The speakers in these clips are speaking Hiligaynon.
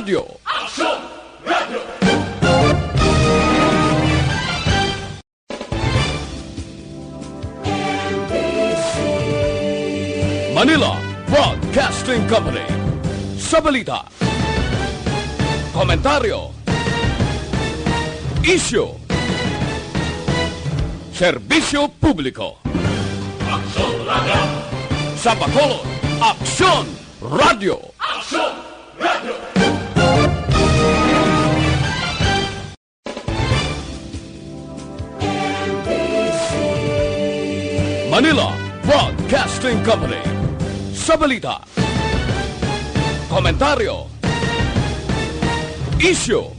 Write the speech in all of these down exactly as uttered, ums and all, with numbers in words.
Radyo. Manila Broadcasting Company. Sa balita, komentaryo, isyu, serbisyo publiko. Sa Bacolod, Aksyon Radyo. Manila Broadcasting Company. Sa balita, komentaryo, isyu,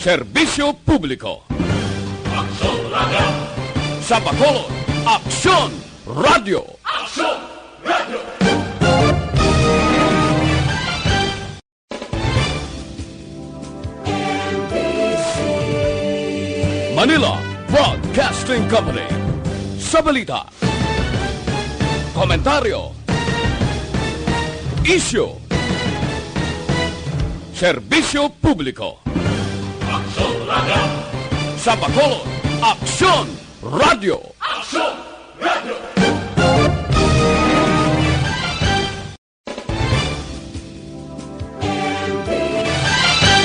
serbisyo publiko. Sa Bacolod, Aksyon Radyo. Manila Broadcasting Company. Sa balita, komentaryo, isyu, serbisyo publiko. Sa Bacolod, Aksyon Radyo.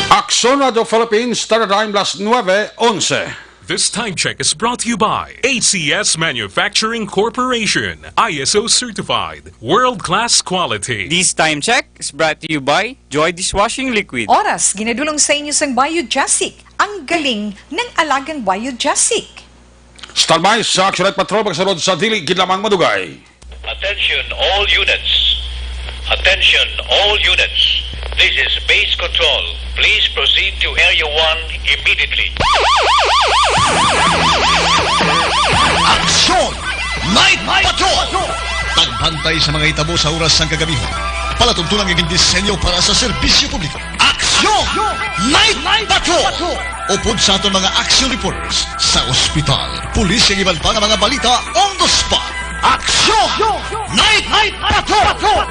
Aksyon Radio Philippines, Standard Time, las nuebe onse. This time check is brought to you by A C S Manufacturing Corporation, I S O certified, world-class quality. This time check is brought to you by Joy Dishwashing Liquid. Oras ginadulong sa inyo sang Biogesic, ang galing ng alagang Biogesic. Standby sa Action Night Patrol, pagsunod sa dili gid lamang madugay. Attention all units. Attention all units. This is Base Control. Please proceed to Area one immediately. Action Night Patrol! Pagbantay sa mga hitabo sa oras sang kagabihon. Palatuntunan nga gindisenyo para sa serbisyo publiko. Action Night Patrol! Upod sa aton mga action reporters sa ospital, pulis, kag iban pa nga mga balita on the spot. Action Night Patrol!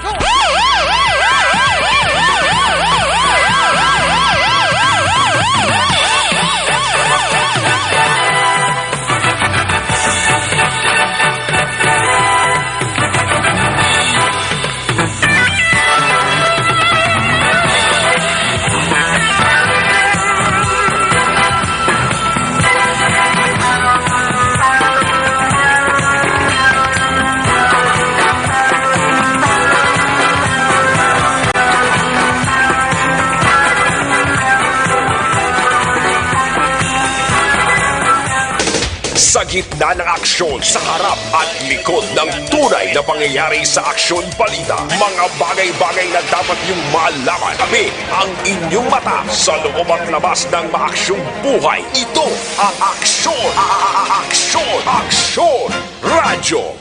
Sa gitna ng aksyon, sa harap at likod ng tunay na pangyayari sa aksyon balita, mga bagay-bagay na dapat niyong malaman. Tabi ang inyong mata sa loob at labas ng maaksyong buhay. Ito ang Aksyon, a-, a-, a-, Aksyon, Aksyon Radyo.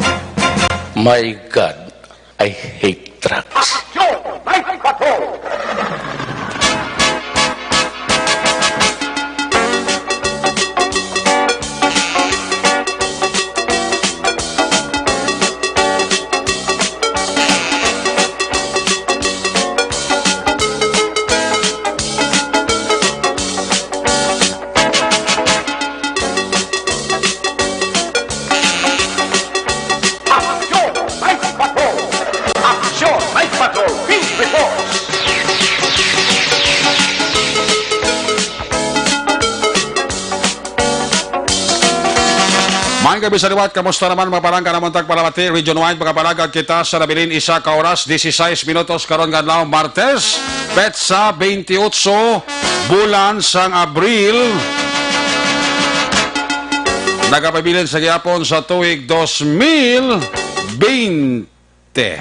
My God, I hate trucks. Aksyon! Night Patrol! Aksyon! Night Patrol! Aksyon! Night Patrol! Field Reports! Maayong gabi sa liwat. Kamusta naman, mga palangga, namon tagpalamati? Region wide, makapalagad kita sa nabilin isa ka oras, dieciséis minutos karon nga adlaw, Martes, petsa twenty-eight, bulan sang Abril. Nagapabilin sa gihapon sa tuig dos mil bente.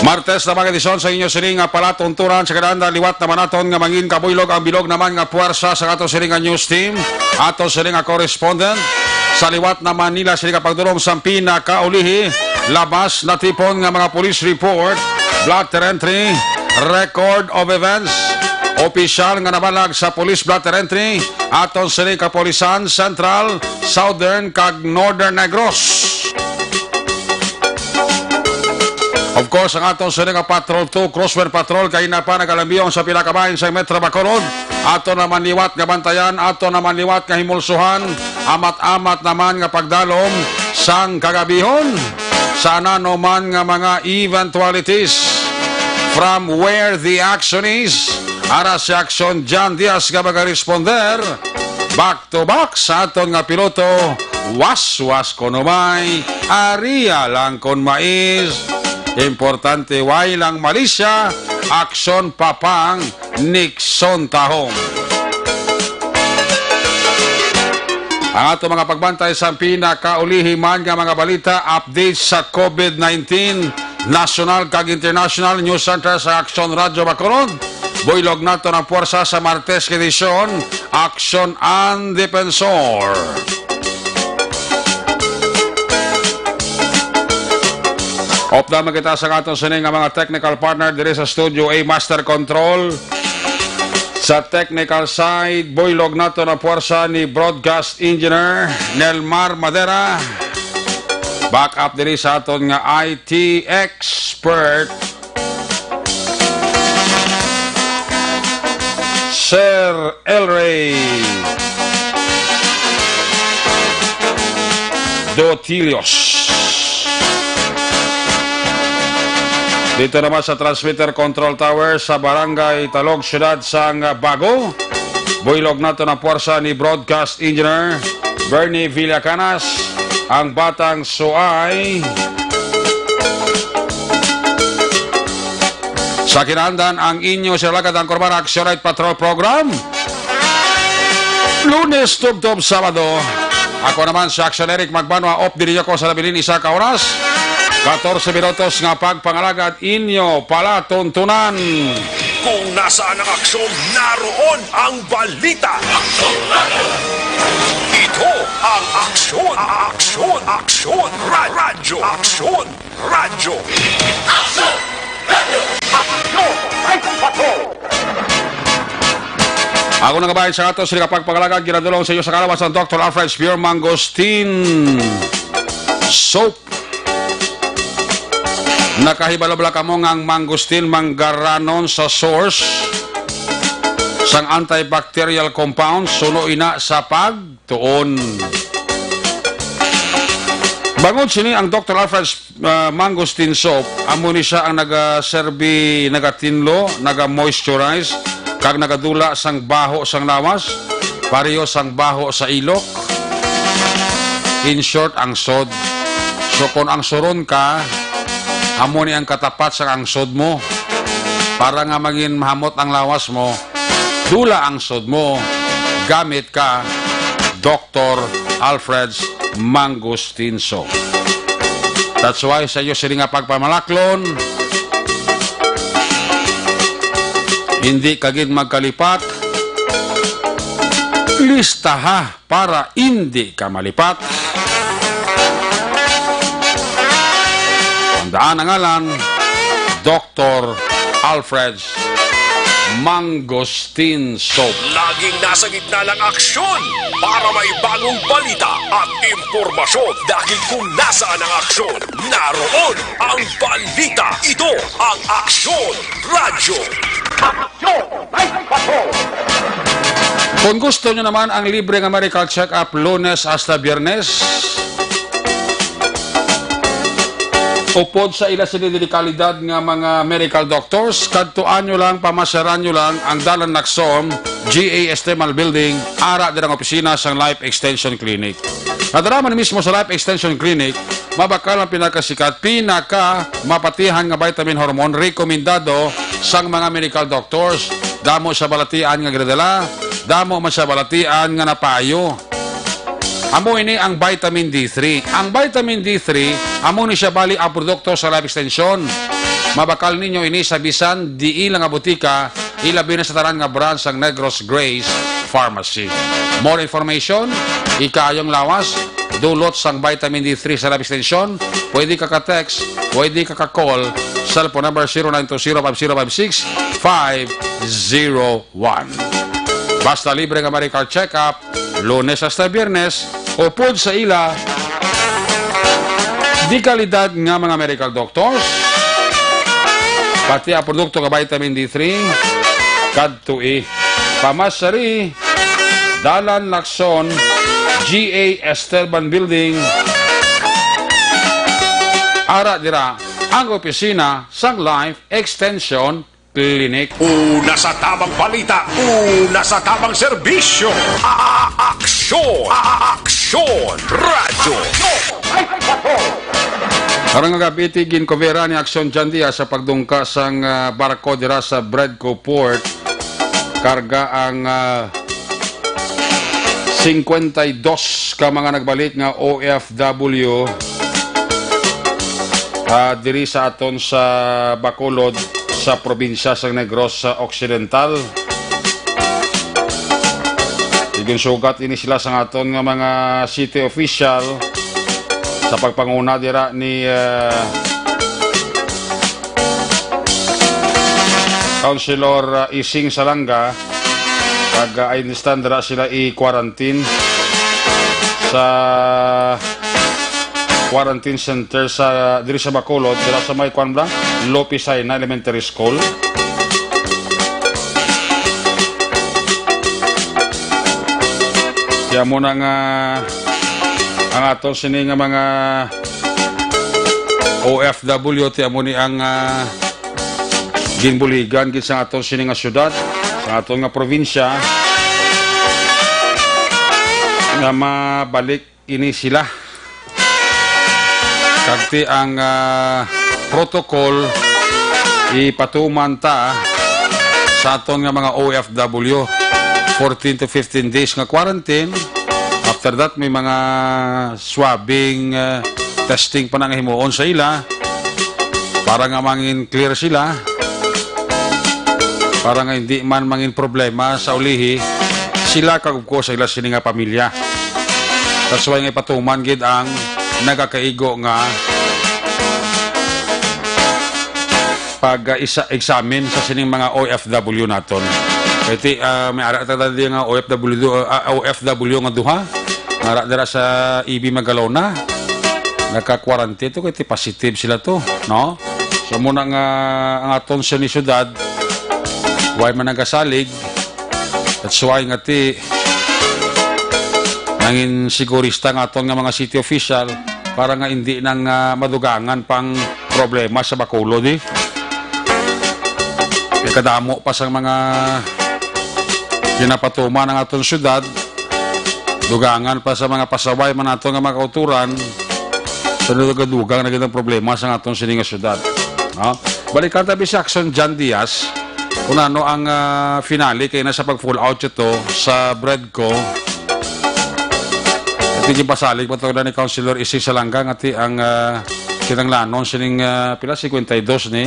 Martes na mga edisyon sa inyo sining nga palatunturan. Sa kadaan liwat naman naton nga mangin kabuylog ang bilog naman nga puwersa sa ato sining nga news team, ato sining nga correspondent. Sa liwat na Manila, sining nga pagdulong sa pinakaulihi, labas natipon nga mga police report, blotter entry, record of events, opisyal nga nabalag sa police blotter entry aton sini kapulisan Central, Southern, kag Northern Negros. Of course, ang aton sini nga Patrol two, Crossfire Patrol, kay na pa nagalambiyong sa pila ka bahin sa Metro Bacolod. Ato naman liwat nga bantayan, ato naman liwat nga himulsuhan, amat-amat naman nga pagdalom sang kagabihon sa nanuman nga mga eventualities. From where the action is, ara si Aksyon John Diaz nga magaresponder. Back to back sa aton nga piloto, waswas kon umay, aria lang kon mais. Importante, way lang malisya, aksyon papang Nixon Tahong. Ang ato mga pagbantay sa pinakaulihi man nga mga balita, update sa COVID nineteen, national kag international, news center sa Aksyon Radyo Bacolod. Buylog nato ang puwersa sa Martes nga edisyon, Aksyon ang Depensor. Upda man kita sa aton sini nga mga technical partner diri sa Studio A, Master Control. Sa technical side, buylog nato na puwersa ni Broadcast Engineer Nelmar Madera. Back up diri sa aton nga I T expert, Sir Elray Dotilios. Dito naman sa transmitter control tower sa Barangay Talog, Siyudad sang Bago, buylog nato na puwersa ni Broadcast Engineer Bernie Villacanas, ang Batang Suay. Sa kinaandan, ang inyo sila katang Kurban Action Night Patrol Program. Lunes tubtob Sabado. Ako naman si Action Eric Magbanwa, off diri ako sa nabilin isa ka oras. Katorse minutos nga pagpangalagad inyo palatuntunan. Kung nasaan ang aksyon, naroon ang balita. Ito ang Aksyon, Aksyon, Aksyon, Ra-, Radyo, Aksyon, Radyo. Aksyon! Radyo! Aksyon! Ay, patrol! Ako nga bahin sa ato, sila kapagpangalagad, ginadulong sa iyo sa kalawas ang Doctor Alfred Spear Mangosteen Soap. Nakahibalo bala kamo nga ang mangosteen manggaranon sa source sang antibacterial compound, suno ina sa pagtuon. Bangod sini, ang Doctor Alfred, ah, Mangosteen Soap, amo ni siya ang nagaserbi, nagatinlo, naga-moisturize, kag nagadula sang baho sang lawas, pareho sang baho sa ilok. In short, ang sod. So, kung ang suron ka, amo ni ang katapat sang angsod mo. Para nga maging mahamot ang lawas mo, dula ang sod mo, gamit ka, Doctor Alfred's Mangosteen Soap. That's why sa iyo sini nga pagpamalaklon, hindi ka gid magkalipat. Listaha para indi ka malipat. Tandaan ang ngalan, Doctor Alfred Mangosteen Soap. Laging nasa gitna ng aksyon para may bagong balita at impormasyon. Dahil kung nasaan ang aksyon, naroon ang balita. Ito ang Aksyon Radyo. Aksyon! May patrol! Kung gusto nyo naman ang libre nga medical check-up Lunes hasta Biyernes, upod sa ila sini dekalidad nga mga medical doctors, kadtuan nyo lang, pamasyaran nyo lang ang Dalan Lacson, G A Estemal Building, ara din ang opisina sang Life Extension Clinic. Nadara man mismo sa Life Extension Clinic, mabakal ang pinakasikat, pinaka mapatihan nga vitamin hormone rekomendado sang mga medical doctors. Damo sa balatian nga ginadala, damo man sa balatian nga napayo. Amo ini ang vitamin D three. Ang vitamin D three, amo ni siya bali ang produkto sa Life Extension. Mabakal ninyo ini sa bisan diin lang nga butika, ilabi na sa tanan nga branch sang Negros Grace Pharmacy. More information, ikaayong lawas, dulot sang vitamin D three sa Life Extension, pwede ka ka-text, pwede ka ka-call Cellphone number zero nine two zero five zero five six five zero one. Basta libre nga medical check-up, Lunes hasta Biyernes, upod sa ila di kalidad nga mga medical doctors, pati ang produkto nga vitamin D three, kadtoi. Pamasari, Dalan Lacson, G A Esteban Building. Ara dira ang opisina sang Life Extension Clinic. Una sa tamang balita, una sa tamang serbisyo. A-, aksyon, a-, aksyon, radyo. Karong nga gab-i, ti ginkobera ni Aksyon John Diaz sa pagdungka sang, ah, barko dira sa Bredco Port. Karga ang, ah, singkwenta y dos ka mga nagbalik nga O F W, ah, diri sa aton sa Bacolod, sa probinsya sa Negros Occidental. Iginsugat ini sila sa aton nga mga city official sa pagpanguna dira ni, ah, Councilor, ah, Ising Salanga, kag, ah, I understand dira sila i-quarantine sa quarantine center sa, diri sa Bacolod, dira sa may, kwan ba, Lopez Jaena Elementary School. Kaya mo na nga ang aton sini nga mga O F W, ti amo ni ang, ah, ginbuligan gid sa aton sini nga syudad, sa aton nga probinsya, nga mabalik ini sila. Kag ti ang, ah, protocol ipatuman ta sa aton nga mga O F W, fourteen to fifteen days nga quarantine. After that, may mga swabbing, ah, testing pa na nga himuon sa ila para nga mangin clear sila, para nga hindi man mangin problema sa ulihi sila kag, of course, sa ila sini nga pamilya. That's why nga ipatuman gid ang nagakaigo nga pag, ah, isa, examine sa sining mga O F W naton. Kay ti, ah, may ara ta dali nga O F W, ah, O F W nga duha. Ara dira sa E B Magalona. Naka-quarantine to kay ti positive sila to, no? So muna nga ang aton sini syudad, way man nagasalig. That's why nga ti nangin sigurista nga aton nga mga city official para nga hindi nang, ah, madugangan pang problema sa Bacolod, eh. May kadamo pa sang mga ginapatuman ang aton syudad, dugangan pa sa mga pasaway man aton nga mga kauturan, sa dugang na gid ang problema sa aton sini nga syudad. No? Balikan ta bi si Aksyon John Diaz kung ano ang, ah, finale kay na sa pag-full out ito sa Bredco. Ito gipasalig pa to na ni Councilor Ising Salanga nga ti ang, ah, kinanglanon sining, ah, pila, singkwenta y dos ni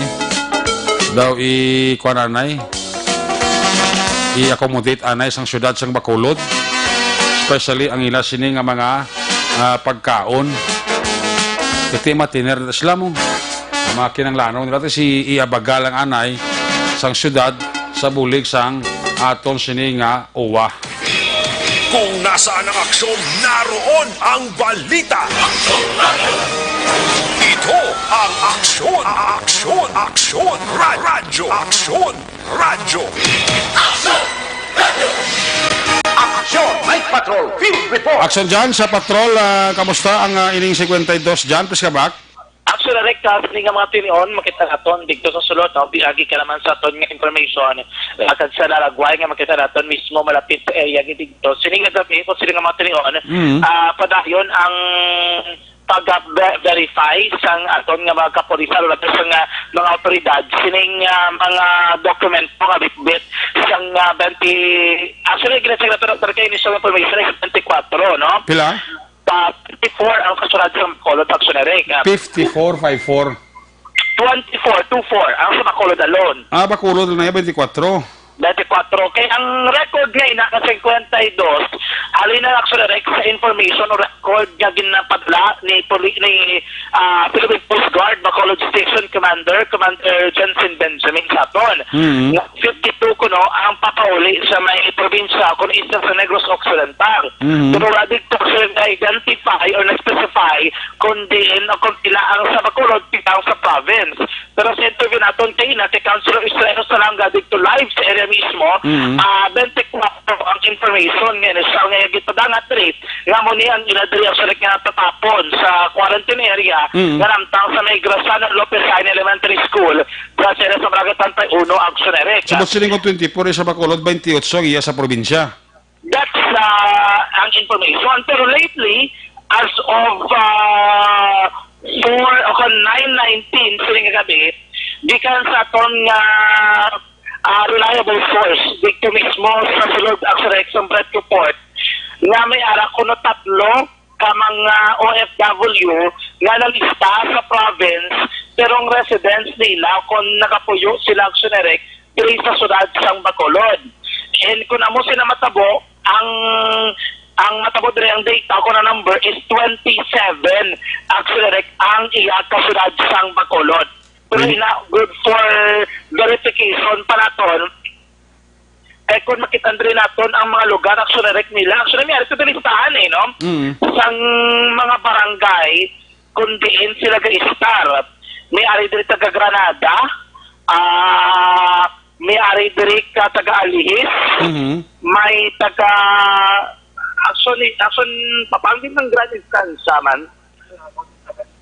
daw i-, kuan anay, i-accommodate anay sang syudad sang Bacolod, especially ang ila sini nga mga, ah, pagkaon. Kay ti matiner na sila mo. Ang mga kinanglanon nila ti si iabagal ang anay sang syudad sa bulig sang aton sini nga uwa. Kung nasaan ang aksyon, naroon ang balita. Ito ang Aksyon, Aksyon, Aksyon, Ra-, Radyo, Aksyon, Radyo. Aksyon Night Patrol Field Report. Aksyon dyan sa patrol, ah, kamusta ang, ah, ining singkwenta y dos dyan? Please, kabak. Actually, Rick, ah, sini nga mga tinion, makita naton dito sa sulod, no? Biagi ka naman sa aton nga information. Ah, kag sa Laragway nga makita naton mismo, malapit sa area gid dito. Sini nga gabi, kung sini nga mga tinion, Mm. ah, padayon ang pag-verify sang aton nga mga kapulisan, o sa nga mga otoridad, sining, ah, mga dokumento nga bitbit sang, ah, twenty, actually, ginacheck nato, Doctor, kay initial information ay twenty-four, no? Pila? Pa fifty-four ang kasunod sa Bacolod, Aksyon Eric. Ah, fifty-four, five four. Twenty-four, two four, ang sa Bacolod alone. Ah, Bacolod na yan, twenty-four. Twenty-four. Kay ang record nga ina nga fifty-two, halin na, Action Rek, sa information o record nga ginapadala ni poli-, ni, ah, Philippine Coast Guard Bacolod Station Commander, Commander Jensen Benjamin sa aton. Mhm. Nga fifty-two kuno ang papauli sa may probinsya kun isa sa Negros Occidental. Mhm. Pero wala dito sila na-identify or na-specify kung diin o kung pila ang sa Bacolod, pila ang sa province. Pero sa interview naton kay ina kay Councilor Israel Salanga dito live sa area mismo, Mm. ah, twenty-four ang information nga initial nga gipadangat diri, nga mo ni ang ila diri ang sulit nga tatapon sa quarantine area Mm. nga namtang sa may Graciano Lopez Jaen Elementary School, sa area sa Barangay Tantay Uno, Action Eric. So, ba't siling ko twenty-four sa Bacolod, twenty-eight ang iya sa probinsya? That's, uh, ang information. Pero lately, as of, uh, four o nine nineteen, siling nga gabi, gikan sa aton nga, uh, reliable source, dito mismo sa sulod, actually, sa Brett Report, nga may ara kuno tatlo ka mga O F W nga nalista sa province, pero ang residence nila, kung nakapuyo sila, Action Eric, diri sa siyudad sang Bacolod. And kung amo sila matabo, ang, ang matabo diri ang data ko na number is twenty-seven, actually, like, ang iya ka siyudad sang Bacolod. Pero Pwede ina, good for verification pa naton. Eh, kung makita diri naton ang mga lugar, actually, like, nila, actually, may ari sa listahan, eh, no? Mm. Sang mga barangay, kung diin sila ga-start. May ari diri taga Granada, ah, may ari diri ka taga Alihis, Mhm. may taga, actually, actually, papanggit ng Grand Estancia man.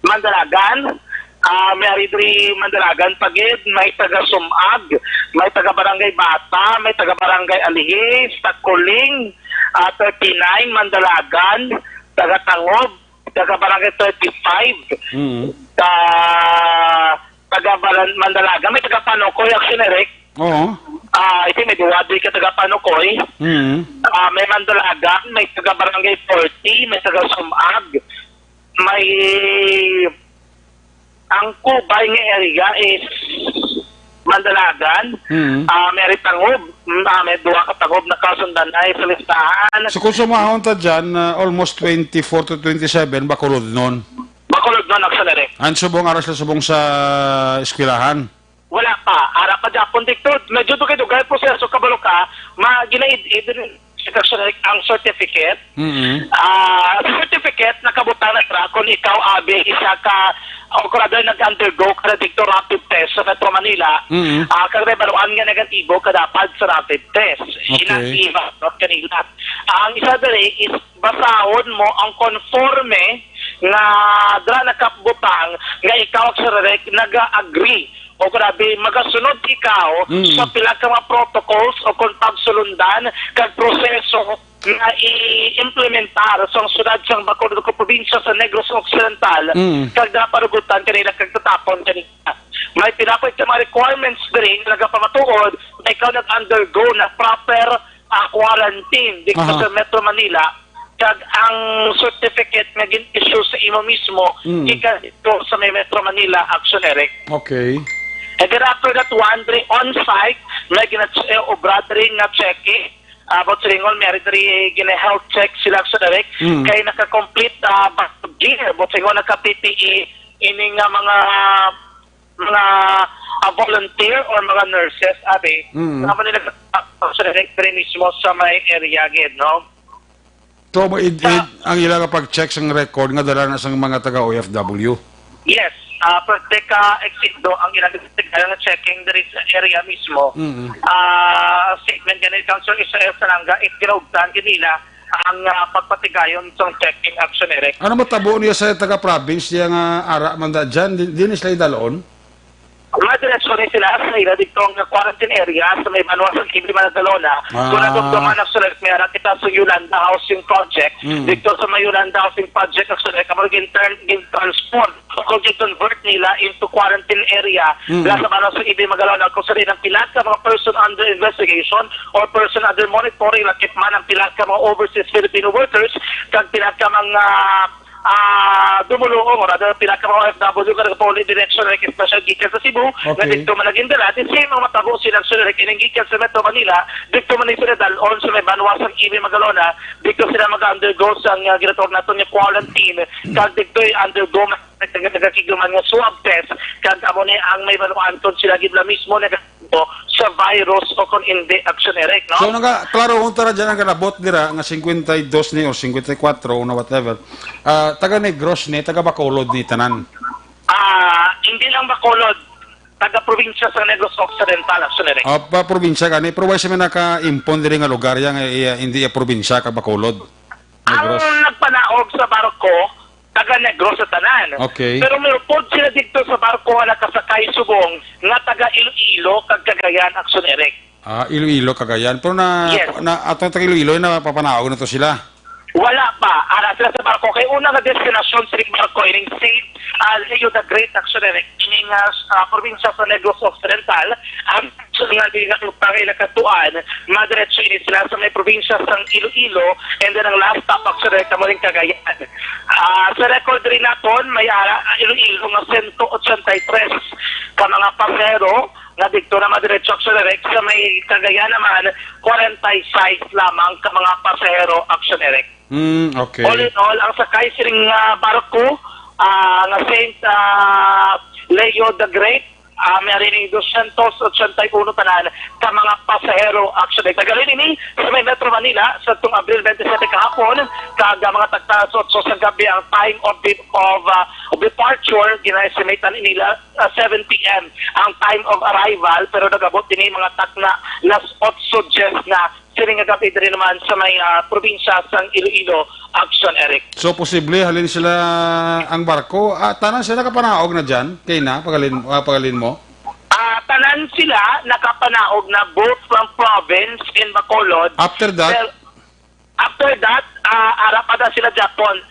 Mandalagan, ah, may ari diri Mandalagan pa gid, may taga Sumag, may taga Barangay Bata, may taga Barangay Alihis, Takuling, ah, thirty-nine, Mandalagan, taga Tangob, taga Barangay thirty-five, Mm. ta-, taga Baran-, Mandalagan, may taga Panukoy, actually, Rick. Oo. Ah, I think may duwa di ka taga Panukoy. Mm. Ah, may Mandalagan, may taga Barangay forty, may taga Sumag, may, ang Cubay nga area is Mandalagan. Mm. Ah, may ari Tangob. Mm, ah, may duha ka Tangob na kasundanay sa listahan. So, kung sumahon ta dyan, ah, almost twenty-four to twenty-seven, Bacolod nun. Bacolod nun, actually, Rick. Ang subong, aras na subong sa eskwelahan. Wala pa. Ara pa gyapon dito. Medyo dugay-dugay proseso, kabalo ka. Ma-, ginaid-id, actually, Rick, ang certificate. Mm-hmm. Ah, sa certificate, nakabutang na sila kung ikaw, abi, isa ka, o kung rather, nag-undergo ka na dito rapid test sa Metro Manila, Mm-hmm. ah, kag may baluan nga negatibo ka dapat sa rapid test. Okay. Ina-, iba, not kanila. Ang isa dali is basahon mo ang konforme nga dra nakabutang nga ikaw, Action Eric, naga-agree o grabe, magasunod ikaw Mm. sa pila ka mga protocols o kung pagsulundan kag proseso nga i-implementar sa siyudad sang Bacolod o probinsya sa Negros Occidental, Mm. kag naparugutan kanila kag tatapon kanila. May pila pa ka mga requirements diri nga nagapamatuod na ikaw nag-undergo na proper, ah, quarantine dito Aha. sa Metro Manila, kag ang certificate nga gin-issue sa imo mismo Mm. gikan dito sa may Metro Manila, Action Eric. Okay. And then after that one, diri on site, may gina-, eh, obra diri nga checking. Ah, about sa lingon, may ari diri gina-health check sila sa direct. Mm. Kay naka-complete, ah, bag gear, about sa lingon, naka-P P E, ini nga mga, mga, ah, volunteer or mga nurses, abi. Mm. Nga man nila, ah, sa direct diri mismo sa may area gid, no? So, maid-id Sa ang ila nga pag-check sang record nga dala na sang mga taga-O F W? Yes. Ah, pwede ka exit do ang ilang nga checking diri sa area mismo. Mm. Ah, statement gani ni Councilor Israel Salanga, it ginaugtan kanila ang, ah, pagpatigayon sa checking, Action Eric. Ano matabo niya sa taga-province niya nga ara man da dyan? Di, di ni sila idalon? Mga diretso ni sila sa ila dito nga quarantine area sa may banwa sa Ibi, Managalola. Ah. Kung nadumduman, Action Eric, may ara kita sa Yolanda Housing Project. Mm. Dito sa may Yolanda Housing Project, Action Eric, ang gin-turn, gin-transform o kung i-convert nila into quarantine area, Mm. nasa Manila sa Ibi, Magalona, kung sa rin ang pila ka mga person under investigation or person under monitoring, lakip man ang pila ka mga overseas Filipino workers, kag pila ka mga ah, dumuluong, or rather, pila ka mga O F W nga nagpauli direksyon, like, especially gikan sa Cebu, nga Okay. dito man naging dala, the same ang matabo sila, actually, like, ining gikan sa Metro Manila, dito man sila dalon sa may banwa sang Iloilo, Magalona, dito sila mag-undergo sa, ah, ginatawag naton nga quarantine, kag dito i-undergo man nagkaganaga kigluman nga swab test, kag amo ni ang may maluanton sila gid la mismo nagato sa virus o kung hindi, actually, Eric, no? So, naga, klaro, unta ra dyan ang kalabot dira nga cincuenta y dos ni or cincuenta y cuatro o na whatever. Ah, taga Negros ni, taga Bacolod ni, tanan. Ah, hindi lang Bacolod, taga probinsya sa Negros Occidental, actually, Eric. Ah, pa probinsya gani, pero why sa may naka-impon diri nga lugar yan, eh, eh, hindi ya probinsya ka Bacolod? Negros. Ang nagpanaog sa barko, taga Negros sa tanan. Okay. Pero may upod sila dito sa barko nga nakasakay subong nga taga Iloilo kag Cagayan, actually, Eric. Ah, Iloilo, Cagayan. Pero na, Yes. na, atong taga Iloilo, napapanaog na to sila. Wala pa. Ara sila sa barko. Kay una nga destinasyon sa barko, ining Saint, ah, Leo the Great, actually, Eric. Ining, ah, ah, probinsya sa Negros Occidental. Ang sunod nga di na pangay nakatuan, madiretso ini sila sa may probinsya sang Iloilo, and then ang last stop, actually, kamo rin Cagayan. Ah, sa record rin naton, may ara, Iloilo nga sento ochenta y tres ka mga pasahero, nga dito na madiretso, actually, Rex, sa may Cagayan naman, kwarenta y sais lamang ka mga pasahero, actually, Rex. Mm, okay. All in all, ang sakay sining, ah, barko, ah, nga Saint, ah, Leo the Great, ah, may ari ni dosyentos ochenta y uno tanan ka mga pasahero, actually. Tagalin ini sa may Metro Manila, sa tong Abril twenty-seven kahapon, kag, ah, mga tagta sa otso sang gabi ang time of the, of, ah, of departure, gina-estimate nila, ah, seven P M ang time of arrival, pero nagabot ini mga takna las otso dies na sini nga gabi diri naman sa may, ah, probinsya sang Iloilo, action, Eric. So, posible halin sila ang barko. Ah, tanan sila nakapanaog na dyan? Kay na, pagalin, ah, pagalin mo? Ah, tanan sila nakapanaog na, both from province in Bacolod. After that? Well, after that, ah, ara pa da sila Japon.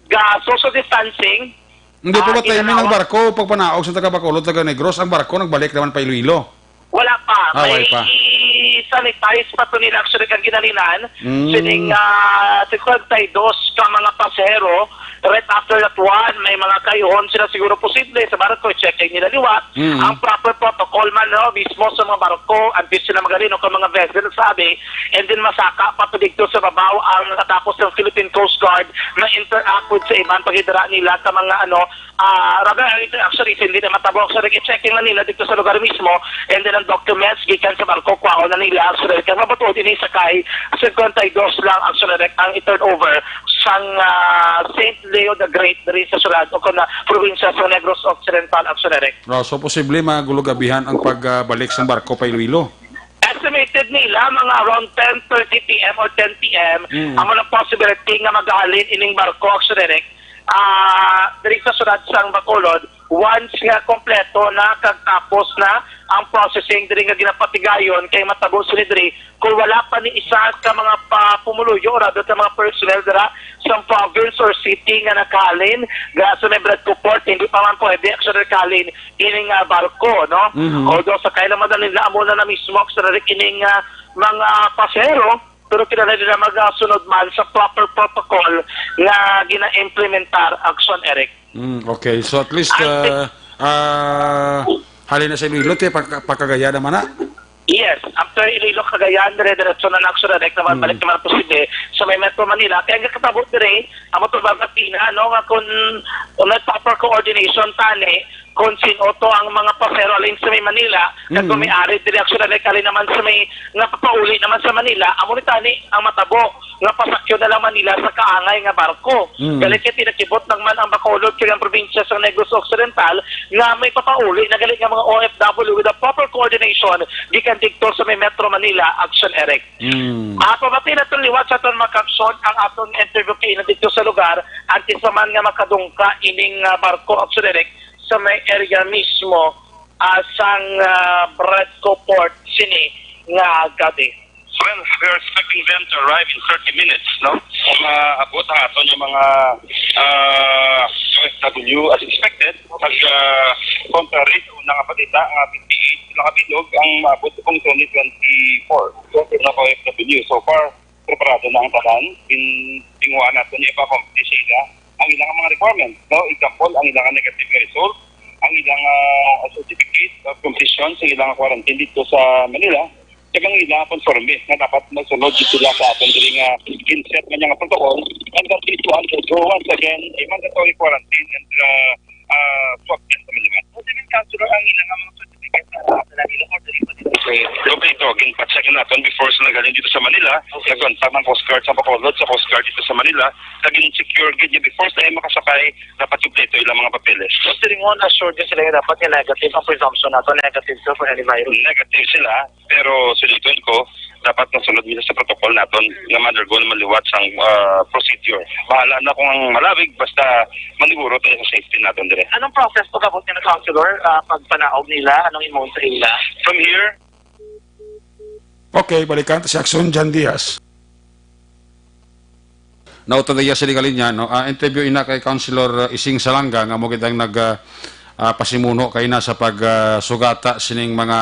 Ga social distancing. Hindi po Ah, ba timing ang ginanawa- barko pagpanaog sa taga Bacolod, taga Negros? Ang barko nagbalik naman pa Iloilo? Wala pa. Ah, wala pa. May sanitize pa to nila actually kang ginalinan. Mm. Sining, ah, singkwenta y dos ka mga pasahero, right after that one, may mga kayuhon sila siguro posible sa barko, i-check nila liwat. Mm. Ang proper protocol man, no, mismo sa mga barko, antes sila magalino ka mga vessel, sabi, and then masaka pa to dito sa babaw ang nakatapos ng Philippine Coast Guard na interact with sa iban pagidara nila ka mga, ano, ah, raga, actually, hindi na matabo. Actually, i-checking na nila dito sa lugar mismo, and then ang documents gikan sa barko, kwaon na nila. Actually, kaya mabatuod ini sakay, singkwenta y dos lang, actually, ang i-turnover sang, ah, Saint Leo the Great diri sa syudad o kung na probinsya sa Negros Occidental, actually. Oh, so, posible magulog abihan ang pagbalik sang barko pa Iloilo? Estimated nila mga around ten thirty P M or ten P M Mm. ang mga possibility nga magahalin ining barko, actually, ah, diri sa syudad sang Bacolod, once nga kompleto na kag tapos na ang processing diri nga ginapatigayon kay matabo sini diri kung wala pa ni isa ka mga pa-, pumuluyo or rather ka mga personnel dira sa province or city nga nakahalin ga sa may Bradco Port, hindi pa man pwede actually nakahalin ining, ah, barko, no? Mhm. Although sakay naman na nila, amo na na mismo actually ining, ah, mga pasahero, pero kinahanglan nila magasunod man sa proper protocol nga gina-implementar, action, Eric. Mm, okay. So, at least, At ah, ah, halin na sa Iloilo, te, pagka-, pagkagaya naman na. Yes, after Iloilo, Cagayan, dire-diretso na, actually, direct naman, Mm. balik naman posible sa may Metro Manila. Kaya ang kakatabo dire, ang motor Barbatina, no, nga kung, kung may proper coordination, tani, kung sino to ang mga pasero alin sa may Manila, kag kung Mm. may ari dire, actually, kali naman sa may, nga papauli naman sa Manila, amo ni tani ang matabo nga pasakyo na lang Manila sa kaangay nga barko. Mm. Gali kay pinakibot lang man ang Bacolod kag ang probinsya sa Negros Occidental nga may papauli na gali nga mga O F W with a proper coordination gikan didto sa may Metro Manila, action, Eric. Mm. Ah, pamati naton liwat sa aton mga kapsyon ang aton interview kay didto sa lugar, antes pa man nga makadungka ining, ah, barko, action, Eric, sa may area mismo, ah, sang, ah, Bradco Port sini nga gabi. Well, we're expecting them to arrive in thirty minutes, no? Maabot ang aton yung mga, ah, O F W as expected. Pag, ah, contrary sa una nga balita, nga fifty-eight sila kabilog ang maabot kung twenty twenty-four. So, mga O F W, so far, preparado na ang tanan. Gin-, ginwa nato niya pa company sila. ang ilang mga requirements, no? Example, ang ilang negative nga result, ang ilang ah, certificate of completion sa ilang quarantine dito sa Manila, kag ang ilang conforme nga dapat masunod sila sa aton diri nga ginset man nga protocol, and that is to undergo once again a mandatory quarantine and uh, uh, swab test sa Manila. Councilor, ang ilang mga certificate na nila or dili pa nila i-claim? Kompleto, ginpa-check naton before sila galing dito sa Manila. Okay. Nag-contact ang Coast Guard sa Bacolod, sa Coast Guard dito sa Manila. Kag gin-secure gid niya before sila makasakay, dapat kompleto ilang mga papeles. So, silingon, assured gyud sila nga dapat nga negative ang presumption nato, negative sila for any virus? Negative sila, pero suliton ko, dapat nasunod nila sa protocol naton nga ma-undergo naman liwat sang ah, procedure. Bahala na kung ang malawig, basta maniguro tayo sa safety naton dire. Anong process pag-abot nila, Councilor, ah, pagpanaog nila? Anong imo sa ila? From here, Okay, balikan ta si Action Jan Diaz. Nauta na iya sini nga linya, no? Ah, interview ina kay Councilor, ah, Ising Salanga nga mo gid ang nag, ah, ah, pasimuno kay na sa pag, ah, sugata sining mga,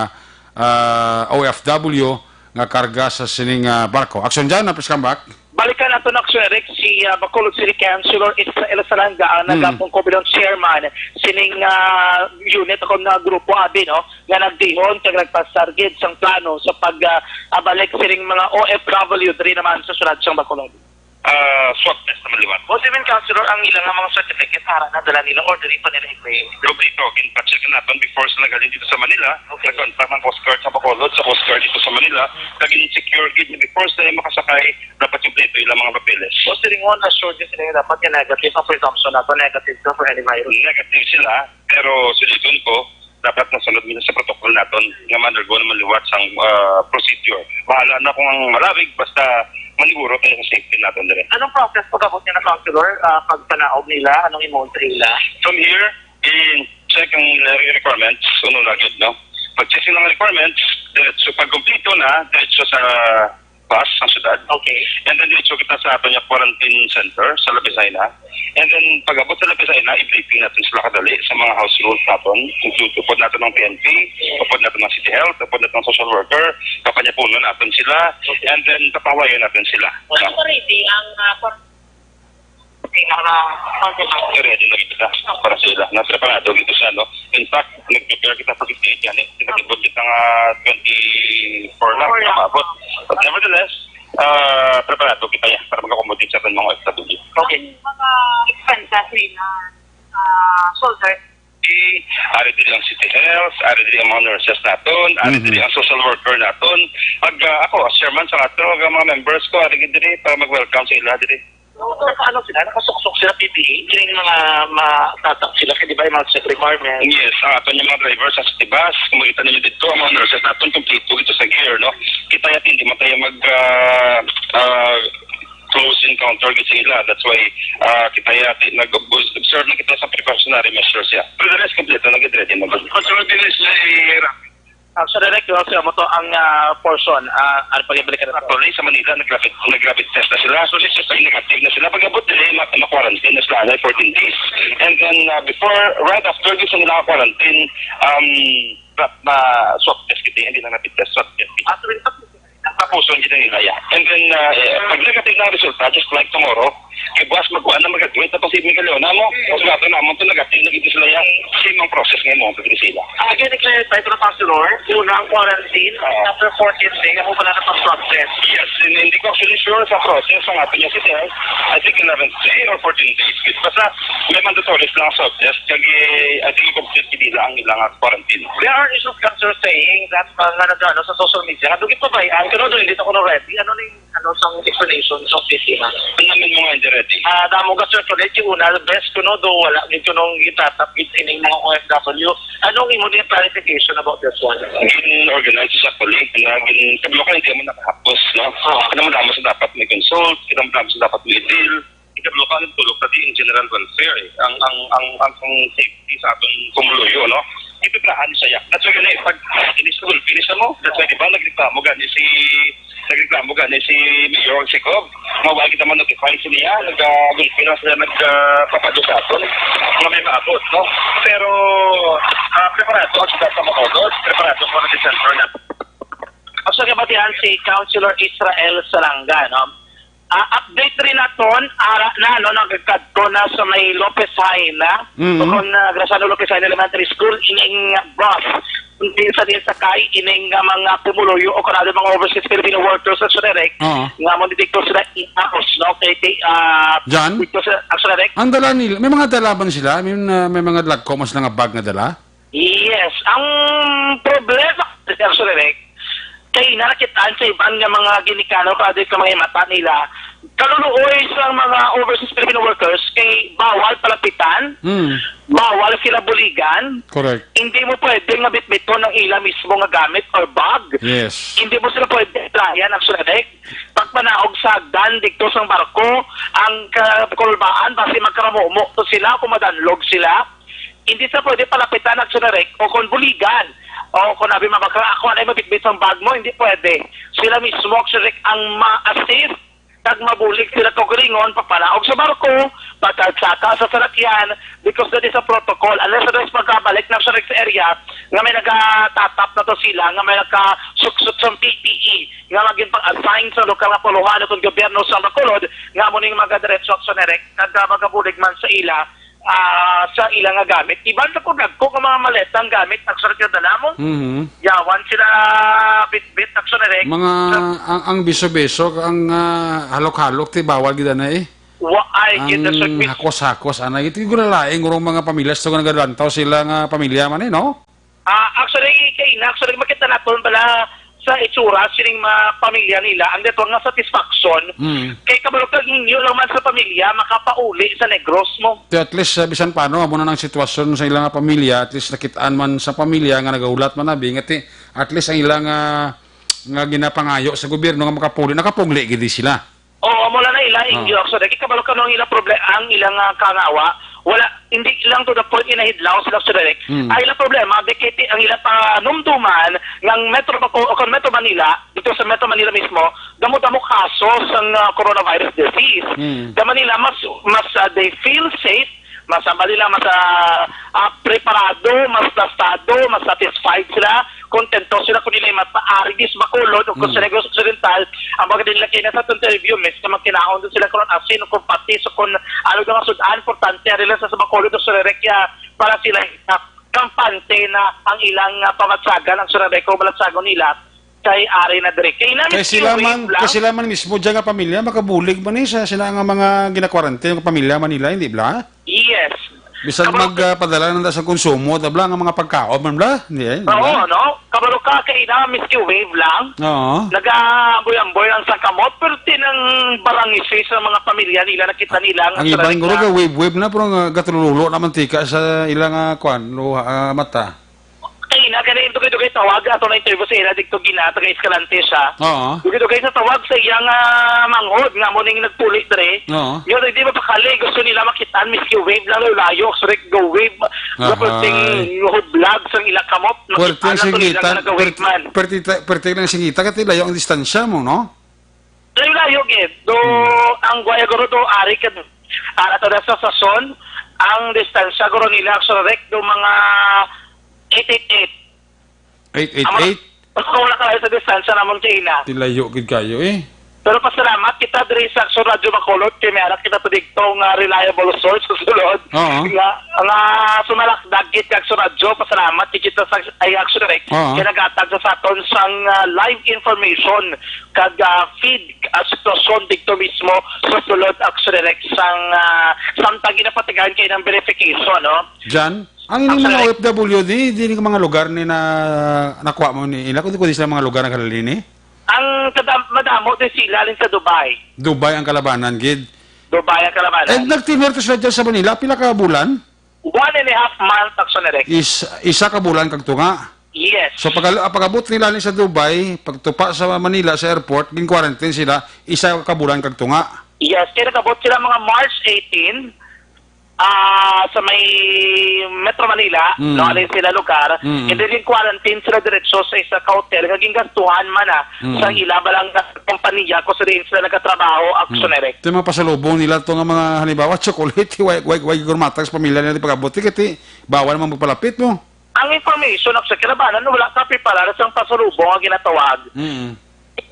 ah, O F W nga karga sa sining, ah, barko. Action Jan, please come back. Balikan nato na, Sir Eric, si ah, Bacolod City Councilor Israel Salanga ang Mm. nagapong kabilang chairman sining ah, unit o na grupo abi, no, nga nagdihon kag nagpasar gid sang plano sa pag ah, abalik sining mga O F W diri naman sa syudad sang Bacolod. Ah, swab test naman liwat. What do you mean, Councilor, ang ilang nga mga certificate ara na dala nila or dili pa nila i-claim? Kompleto, ginpa-check naton before sila galing dito sa Manila. Okay. Nag-contact ang Coast Guard sa Bacolod, sa Coast Guard dito sa Manila. Kag gin-secure gid before sila makasakay, dapat kompleto ilang mga papeles. So, silingon, assured gyud sila nga dapat nga negative ang presumption nato, negative sila for any virus? Negative sila, pero suliton ko, dapat nasunod nila sa protocol naton nga ma-undergo naman liwat sang ah, procedure. Bahala na kung ang malawig, basta maniguro tayo sa safety naton dire. Anong process pag-abot niya na, Councilor, ah, pagpanaog nila? Anong imo sa ila? From here, i-check ang ilang requirements, uno na gyud, no? Pag-check silang requirements, diretso, pag kompleto na, diretso sa bus sa syudad. Okay. And then diretso kita sa aton nga quarantine center sa Labisayna. And then pag-abot sa Labisayna, i-briefing natin sila kadali sa mga house rules naton. Include upod naton ng P N P, upod naton ng City Health, upod naton ng social worker, papanyapunon natin sila, Okay. and then papahawayon natin sila. Ano pa ready ang ah, Pinaka-, Ready na kita para sa ila. Napreparado kita sa, no? In fact, nag-prepare kita for fifty-eight yan eh. Kita kibot kita nga twenty-four lang, Four lang. Maabot. But nevertheless, ah, preparado kita yan para mag-accommodate sa ating mga O F W. Okay. Ang mga expenses nila, ah, shoulder. Di, ari diri ang City Health, ari diri ang mga nurses naton, ari Mhm. diri ang social worker naton. Pag ah, ako, as chairman sa ato, ang mga members ko, ari gid diri para mag-welcome sa ila diri. Ano sila? Nakasuksok sila P P E? Kining mga matatak sila kay di ba yung mga set requirement? Yes, ang aton yung mga drivers sa city bus, kung makita ninyo dito, ang mga nurses naton kompleto dito sa gear, no? Kita yati, hindi man tayo mag ah, ah, close encounter gid sa ila. That's why ah, kita yati nag-observe na kita sa precautionary measures ya. Pero the rest kompleto na gid, ready na gid. Control din sila. Ang sa direct, yung sa mo to ang ah, portion, ah, ano pag-ibalik ka na? Actually, sa Manila, nag-rapid, nag-rapid test na sila. So, it's just negative na sila. Pag-abot nila, ma- ma-quarantine na sila na fourteen days. And then, ah, before, right after, gusto nila quarantine, um, rap na swab test kita, hindi lang rapid test, swab test. At rin tapos, Tapuson gid nila ya. And then, ah, eh, pag negative na ang resulta, just like tomorrow, kay buwas magkuha na, mag-graduate na pa si Miguel Leon. Amo, mas gato na mo to, negative na gid sila ya. Same ang process nga mo, pag sila. Again, i-clarify ko na, Councilor, una ang quarantine, Oo. after fourteen days, amo pala na pag-swab test. Yes, and hindi ko actually sure sa process ang ato niya si Sir. I think eleventh day or fourteen days. Basta may mandatory lang ang swab test. Kag, eh, I think i-complete gid nila ang ilang quarantine. There are issues, Councilor, saying that, uh, nga nag-ano sa social media, nga doon gipabayaan, kuno doon hindi na kuno ready. Ano ning, ano sang explanation sa opisina? Ang namin mo nga hindi ready. Ah, damo ka circulate yung una, best kuno do, wala gid kuno gitatap gid sining mga O F W. Anong imo din clarification about this one? Gin-organize sa puli, na gin-, kablo ka hindi mo nakahapos, no? Ah. Ano mo damo sa dapat may consult, ano mo damo sa dapat may deal. Ikadua pa, nagtulok na di in general welfare, eh. Ang, ang, ang, ang, ang safety sa aton pumuluyo, no? Ipiplaan siya. That's why gani, pag inis sa gulpi, inis mo. That's why, di ba, nagreklamo gani si, nagreklamo gani si Mayor Sicob. Mawag kita man notify sa niya, nag-gulpi lang sila, nagpapado sa aton. Nga may maabot, no? Pero, ah, preparado ang syudad sa Bacolod, preparado ang mga center na. Ang sa kabatihan si Councilor Israel Salanga, no? Ah, update rin naton, ara na, no, nagkadto na sa may Lopez High na. Mm. O kung, ah, Graciano Lopez High Elementary School, ining, ah, bus. Kung din sa din sakay, ining, ah, mga pumuluyo o kanado mga overseas Filipino workers sa Sonerec, Oo. nga mo dito sila iapos, no? Kay, kay, ah, Jan? dito sa, ang Sonerec. Ang dala nila, may mga dala man sila? May, uh, may mga dagko man sila nga bag nga dala? Yes. Ang problema, Sir Sonerec, kay narakitaan sa iban nga mga ginikanan o kadit nga mga himata nila, kaluluoy sa mga overseas Filipino workers kay bawal palapitan, Hmm. bawal sila buligan. Correct. Hindi mo pwede nga bitbiton ang ila mismo nga gamit or bag. Yes. Hindi mo sila pwede layan ang Sonerec. Pagpanaog sa hagdan dito sa barko, ang ka-, kulbaan, basi magkaramumo to sila kung madanlog sila. Hindi sa pwede palapitan ang Sonerec o kung buligan. O kung abi mabakra, ako anay mabitbit ang bag mo, hindi pwede. Sila mismo ang Sonerec ang ma-assist kag mabulig sila kaugalingon, pagpanaog sa barko, pagkagsaka sa salakyan, because that is a protocol. Unless, unless pagkabalik na sa next area, nga may nagatatap na to sila, nga may nakasuksot sa P P E, nga maging pag-assign sa lokal nga puluhan o kung gobyerno sa Bacolod, nga mo ning magadiretso sa Sonerec, kag, ah, magabulig man sa ila, ah, sa ila nga gamit. Iban sa kung dagko nga mga maletang gamit, actually, kadala mo. Mhm. Yawan sila bitbit, actually, Rek. Mga, Sa ang, ang biso-biso, ang, ah, halok-halok, ti bawal gid na eh. Wa ay, Ang gid na sa mis- hakos-hakos, anay. Ito yung gulalaing, urong mga pamilya, sa nga nagalantaw sila nga pamilya man eh, no? Ah, actually, kay na, actually, makita naton bala sa itsura sining mga pamilya nila, ang dato nga satisfaction, Mm. kay kabalo ka, inyo lang man sa pamilya makapauli sa Negros mo. Ti at least, ah, bisan paano, amo na nang sitwasyon sa ilang pamilya, at least nakitaan man sa pamilya nga nagahulat man abi, nga ti, at least ang ilang, ah, nga ginapangayo sa gobyerno nga makapuli, nakapugli gid sila. Oo, amo lang na ila, Oh. inyo, actually, kay kabalo ka, no, ang ilang proble-, ang ilang, ah, kangawa, wala, hindi lang to the point inahidlaw sila, actually. Mm. Ang ilang problema, di kay ti-, ang ilang panumduman ng Metro Baco-, o kung Metro Manila, dito sa Metro Manila mismo, damo-damo kaso sa, ah, coronavirus disease. Mm. Sa Manila, mas, mas, ah, they feel safe, mas, ah, Manila, mas, ah, ah, preparado, mas tastado, mas satisfied sila, kontento sila kung nila mataari sa Bacolod o kung Mm. sa Negros Occidental, ang mga din laki na sa interview, mes, na magkinaon doon sila kung asin o kung patis o kung ano nga sud-an, importante ang rila sa, sa Bacolod o sa Rekia para sila, ah, kampante na ang ilang, ah, pamatsagan, ang Sonareco, malatsagon nila kay ari na dire. Kay na Kay sila mismo man, lang. kay sila man mismo dyan nga pamilya, makabulig man eh sa sila nga mga ginakwarantine nga pamilya man nila, hindi bla? Yes. Bisan Kabalo mag, ah, padala na sa konsumo, tabla nga mga pagkaon man bla, hindi eh, di Oo, ba? no? Kabalo ka, kay na, miski wave lang. Oo. Nag-aamboy-amboy ang sangkamot, pero tinang barangisi sa mga pamilya nila, nakita nila ang Ang iba sarili yung na. Wave-wave na, pero nga gatulululo naman tika sa ilang, ah, kwan, luha, ah, mata. Kay na, kaya yung dugay-dugay tawag, ato na interview sa ila, dito gina, taga Escalante siya. Oo. Dugay-dugay sa tawag sa iyang, ah, manghod, nga mo ning nagpuli dire. Oo. Yun, hindi mapakali, gusto nila makitaan, miski wave lang, layo, so, like, go wave, Ahay. Dapat ting hublag sang ilang kamot, Puwerte ang makitaan lang to nila singita, nga nag-wave puwerte, man. puwerte ta-, puwerte lang singita, kasi layo ang distansya mo, no? Layo-layo, gid. Do, Hmm. ang Guayagoro do, ari ka, ah, ato na sa Sason, ang distansya, guro nila, actually, rek, do mga eight eight eight. Eight eight eight? Ang wala ka sa distansya namon kay ina. Tilayo gid kayo eh. Pero pasalamat kita diri sa Action Radio Bacolod kay may anak kita to dito nga reliable source sa sulod. Oo. Nga, nga sumalak dagit kag sa radyo, pasalamat kay kita sa ay Action Direct. Oo. Kay nagatag sa saton sang, ah, live information kag, ah, feed, ah, sitwasyon dito mismo sa sulod Action Direct sang, ah, samtang ginapatigayon kay ng verification, no? Jan? Ang ining mga Actually, O F W D, di ni mga lugar ni na nakuha mo ni ila, kundi, kundi sila mga lugar ang kalalini? Ang kadam-, madamo din sila rin sa Dubai. Dubai ang kalabanan, gid. Dubai ang kalabanan. Eh, nagtinir to sila dyan sa Manila, pila ka bulan? One and a half month, actually, Rex. Is, isa ka bulan kag tunga. Yes. So, pag, pag-abot nila ni sa Dubai, pagtupa sa Manila, sa airport, gin-quarantine sila, isa ka bulan kag tunga. Yes, kaya nag-abot sila mga March eighteen, ah, sa may Metro Manila, Mm. no, alin sila lugar, Mm. and then in quarantine sila diretso sa isa ka hotel, nga gingastuhan man, ah, Mm. sa ila ba lang nga kompanya kung sa diin sila nagatrabaho, Mm. action direct. Ito yung mga pasalubong nila, ito nga mga, halimbawa, chocolate, way, way, way, gurmatag sa pamilya nila, di pag-abot, eh, kasi bawal naman magpalapit, no? Ang information, actually, kinabanan, wala ka preparar sa pasalubong ang ginatawag. Mm.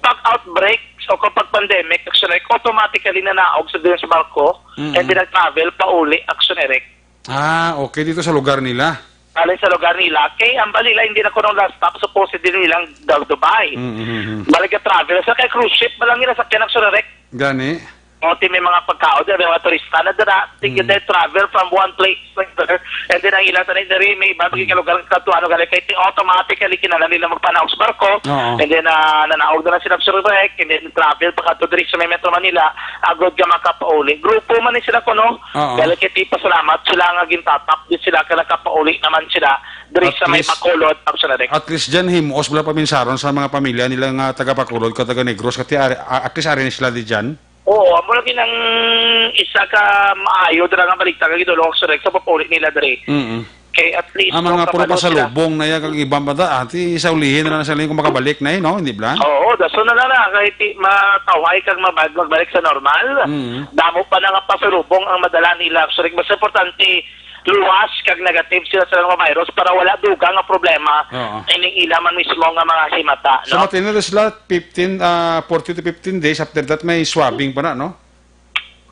Pag outbreak, So, kapag pandemic, Action Eric, automatically nanaog sa dun sa barko, Mm. and then nag-travel pa uli, Action Eric. Ah, okay, dito sa lugar nila. Alin sa lugar nila, kay ang Balila hindi na kuno last stop, supposedly nilang daw Dubai. Mm, mm, mm. Balik ka travel, sa kay cruise ship, malang nila sa Action Eric. Gani. O, ti may mga pagkaon dira, may mga turista na dira, ti Mm. they travel from one place to another. And then, ang ilan sa diri, may iba, Mm. mga lugar, katuan, o gali, kay ti automatically, kinahanglan nila magpanaog sa barko. Oo. And then, ah, nanaog na lang sila sa Subic, and then travel pa kadto diri sa may Metro Manila, agod nga makapauli. Grupo man ni sila kuno, Oo. gali kay ti pasalamat sila nga gintatap din sila, kay nakapauli naman sila diri At sa may least, Bacolod, Action Eric. At least dyan, himuos bala paminsaron sa mga pamilya nila nga taga Bacolod, ka taga Negros, kati ari, a-, at least ari ni sila di dyan. Oo, amo lagi nang isa ka maayo dira nga balita nga gidulong sa Rex sa papauli nila diri. Mm. Kay at least, Ang no, mga puro kabalo sila. Pasalubong na yan, kag iban pa ta, ati, sa ulihin na lang sa ulihin kung makabalik na eh, no? Hindi bala? Oo, dason na lang na, kay ti-, matawhay kag mabag-, magbalik sa normal. Mm. Damo pa na nga pasalubong ang madala nila. So, mas importante, luwas kag negative sila sa mga virus para wala dugang nga problema Oo. ining ila man mismo nga mga himata, So, no? Matindi na sila, fifteen, ah, forty to fifteen days. After that, may swabbing pa na, no?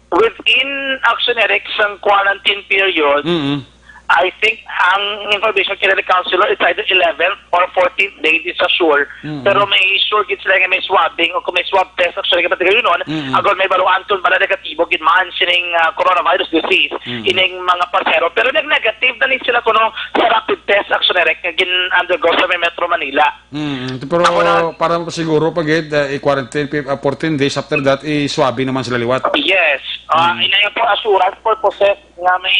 Within, Action Eric, sang quarantine period, Mm-mm. I think ang information kay ni Councilor is either eleven or fourteen days, di sa sure. Mm-mm. Pero may sure gid sila nga may swabbing o kung may swab test, Action Eric, pati yun, Mm-mm. agon may baluan kung bala negatibo gid man sining, ah, coronavirus disease, Mm-mm. ining mga pasahero. Pero nag-negative na ni sila kuno sa rapid test, Action Eric, nga gin-undergo sa may Metro Manila. Mm, pero Ako na para siguro pa gid, uh, i-quarantine pi-, uh, fourteen days, after that, i-swabbing naman sila liwat. Yes. Ah, Mm. inaya po assurance purposes nga may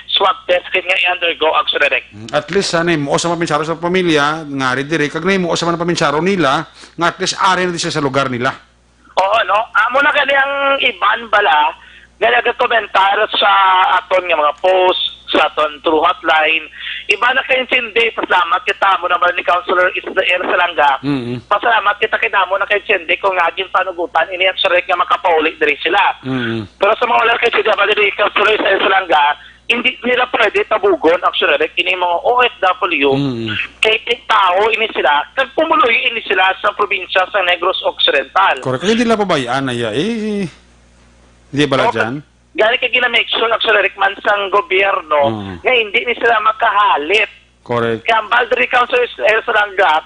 swab test kit nga i-undergo, Action Eric. Mm, at least, ah, nahimo sa mga paminsaro sa pamilya, nga ari diri, kag nahimo sa mga paminsaro nila, nga at least ari na di sila sa lugar nila. Oo, no? Amo na kani ang iban bala nga nagakomentar sa aton nga mga post, sa aton True Hotline. Iban na kaintindi, pasalamat kita mo naman ni Councilor Israel Salanga. Mm-hmm. Pasalamat kita kay damo na kaintindi kung nga ginpanugutan ini ang siring nga makapauli diri sila. Mm-hmm. Pero sa mga wala kaintindi, ba diri Councilor Israel Salanga, hindi nila pwede tabugon, actually, like, ini mga O F W, Mm. kay tao ini sila, kag pumuloy ini sila sa probinsya sa Negros Occidental. Correct. Hindi nila pabayaan na ya, eh, hindi bala Okay. dyan? Gani kay gina-make sure, actually, Rick, man sang gobyerno Mm. nga hindi ni sila makahalip. Correct. Kaya ang Baldry Council is, is Rangat,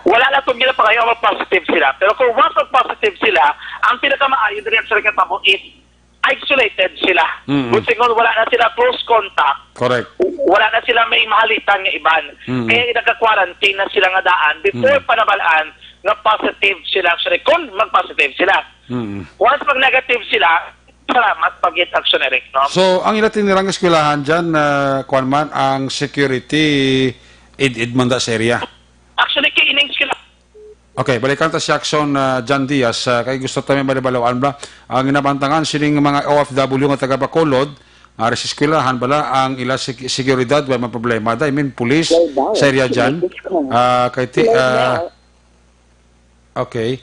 wala na itong ginapangayo mag-positive sila. Pero kung once mag-positive sila, ang pinakamaayo diri, actually, katabo is isolated sila. Mm-mm. Kung singon, wala na sila close contact. Correct. W-, wala na sila may mahalitan nga iban. Mm-mm. Kaya nagka-quarantine na sila nga daan before Mm. panabalaan nga positive sila, actually, kung mag-positive sila. Mm-mm. Once mag-negative sila, salamat pag-, action, Eric, no? So, ang ila tinirang eskwelahan dyan, ah, kwan man, ang security id-id man da sa area? Actually, kay ining eskwela- Okay, balikan ta si Action, ah, John Diaz, ah, kay gusto ta may balibalawan ba? Ang ginabantangan sining mga O F W nga taga Bacolod, nga ari sa eskwelahan bala ang ila sek-, seguridad, wala may problema da. I mean, police Well, sa area to dyan. Make this call. Ah, kay ti-, Well, ah, now. Okay.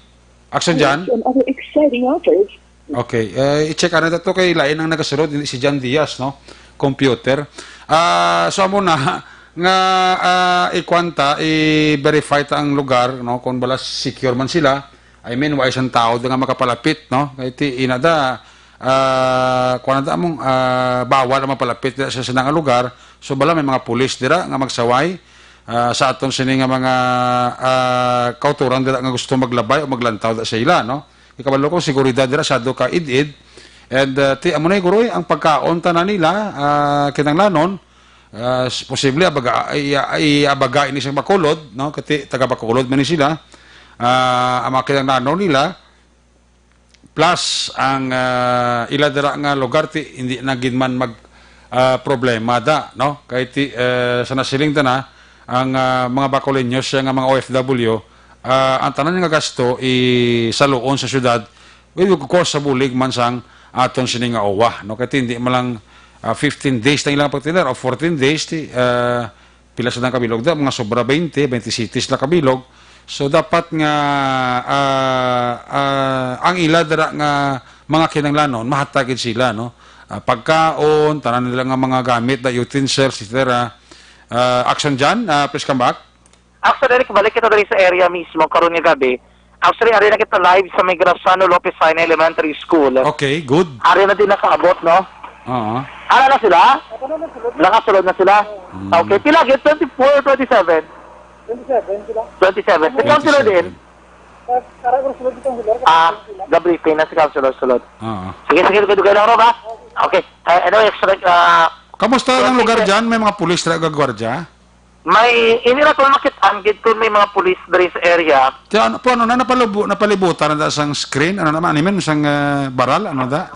Action dyan? Some other exciting offers. Okay. Eh, i-check na to kay lain ang nagasulod, hindi si John Diaz, no? Computer. Ah, so amo na nga, ah, ikwanta, i-verify ta ang lugar, no? Kung bala secure man sila. I mean, wa isang tao nga makapalapit, no? Kay ti-, ina da, ah, kuwan na ta among, ah, bawal ang mapalapit dira sa sinang lugar. So bala may mga pulis dira nga magsaway, ah, sa aton sini nga mga, ah, kauturan dira nga gusto maglabay o maglantaw da sa ila, no? Ikabalo ko, seguridad dira sa do ka id-id. And, ah, ti, amo na, guroy, ang pagkaon tanan nila, ah, kinahanglanon, ah, s-, posible abaga, i-, i-, abaga ini sa Bacolod, no? Kati taga Bacolod man ni sila. Ah, ang mga kinahanglanon nila, plus ang, ah, ila dira nga lugar ti hindi na gid man mag, ah, problema da, no? Kay ti, eh, sa nasiling ta na, ang, ah, mga Bacoleños siya nga mga O F W, ah, ang tanan nga gasto isaluon sa syudad, well, of course, sa bulig man sang aton sini nga O W A, no? Kay ti hindi man lang, ah, fifteen days na ilang pagtiner o fourteen days, ti, ah, pila sa dang kabilog da, mga sobra twenty, twenty cities la kabilog. So, dapat nga, ah, ah, ang ila dira nga mga kinahanglanon, mahatag gid sila, no? Ah, pagkaon, tanan nila nga mga gamit, da, utensils, et cetera. Ah, Action John, ah, please come back. Actually, Eric, balik kita diri sa area mismo, karon nga gabi. Actually, ari na kita live sa may Graciano Lopez Jaena Elementary School. Okay, good. Ari na din nakaabot, no? Oo. Ara na sila? Nakasulod na sila? Mm. Okay, pila gid? Twenty-four, twenty-seven? Twenty-seven sila. Twenty-seven. Si Councilor Twenty-seven. Din? Ah, ga-briefing na si Councilor Sulod. Oo. Sige, sige, dugay-dugay lang, Rob, ha? Okay. Ah, anyway, so, ah, Kamusta ang lugar dyan? May mga pulis na gagwardya? May, hindi na to makit-an gid kung may mga pulis diri sa area. Kaya ano, po, ano na, napalubo-, napalibutan na da sang screen? Ano naman, ano yun? Sang, ah, baral? Ano da?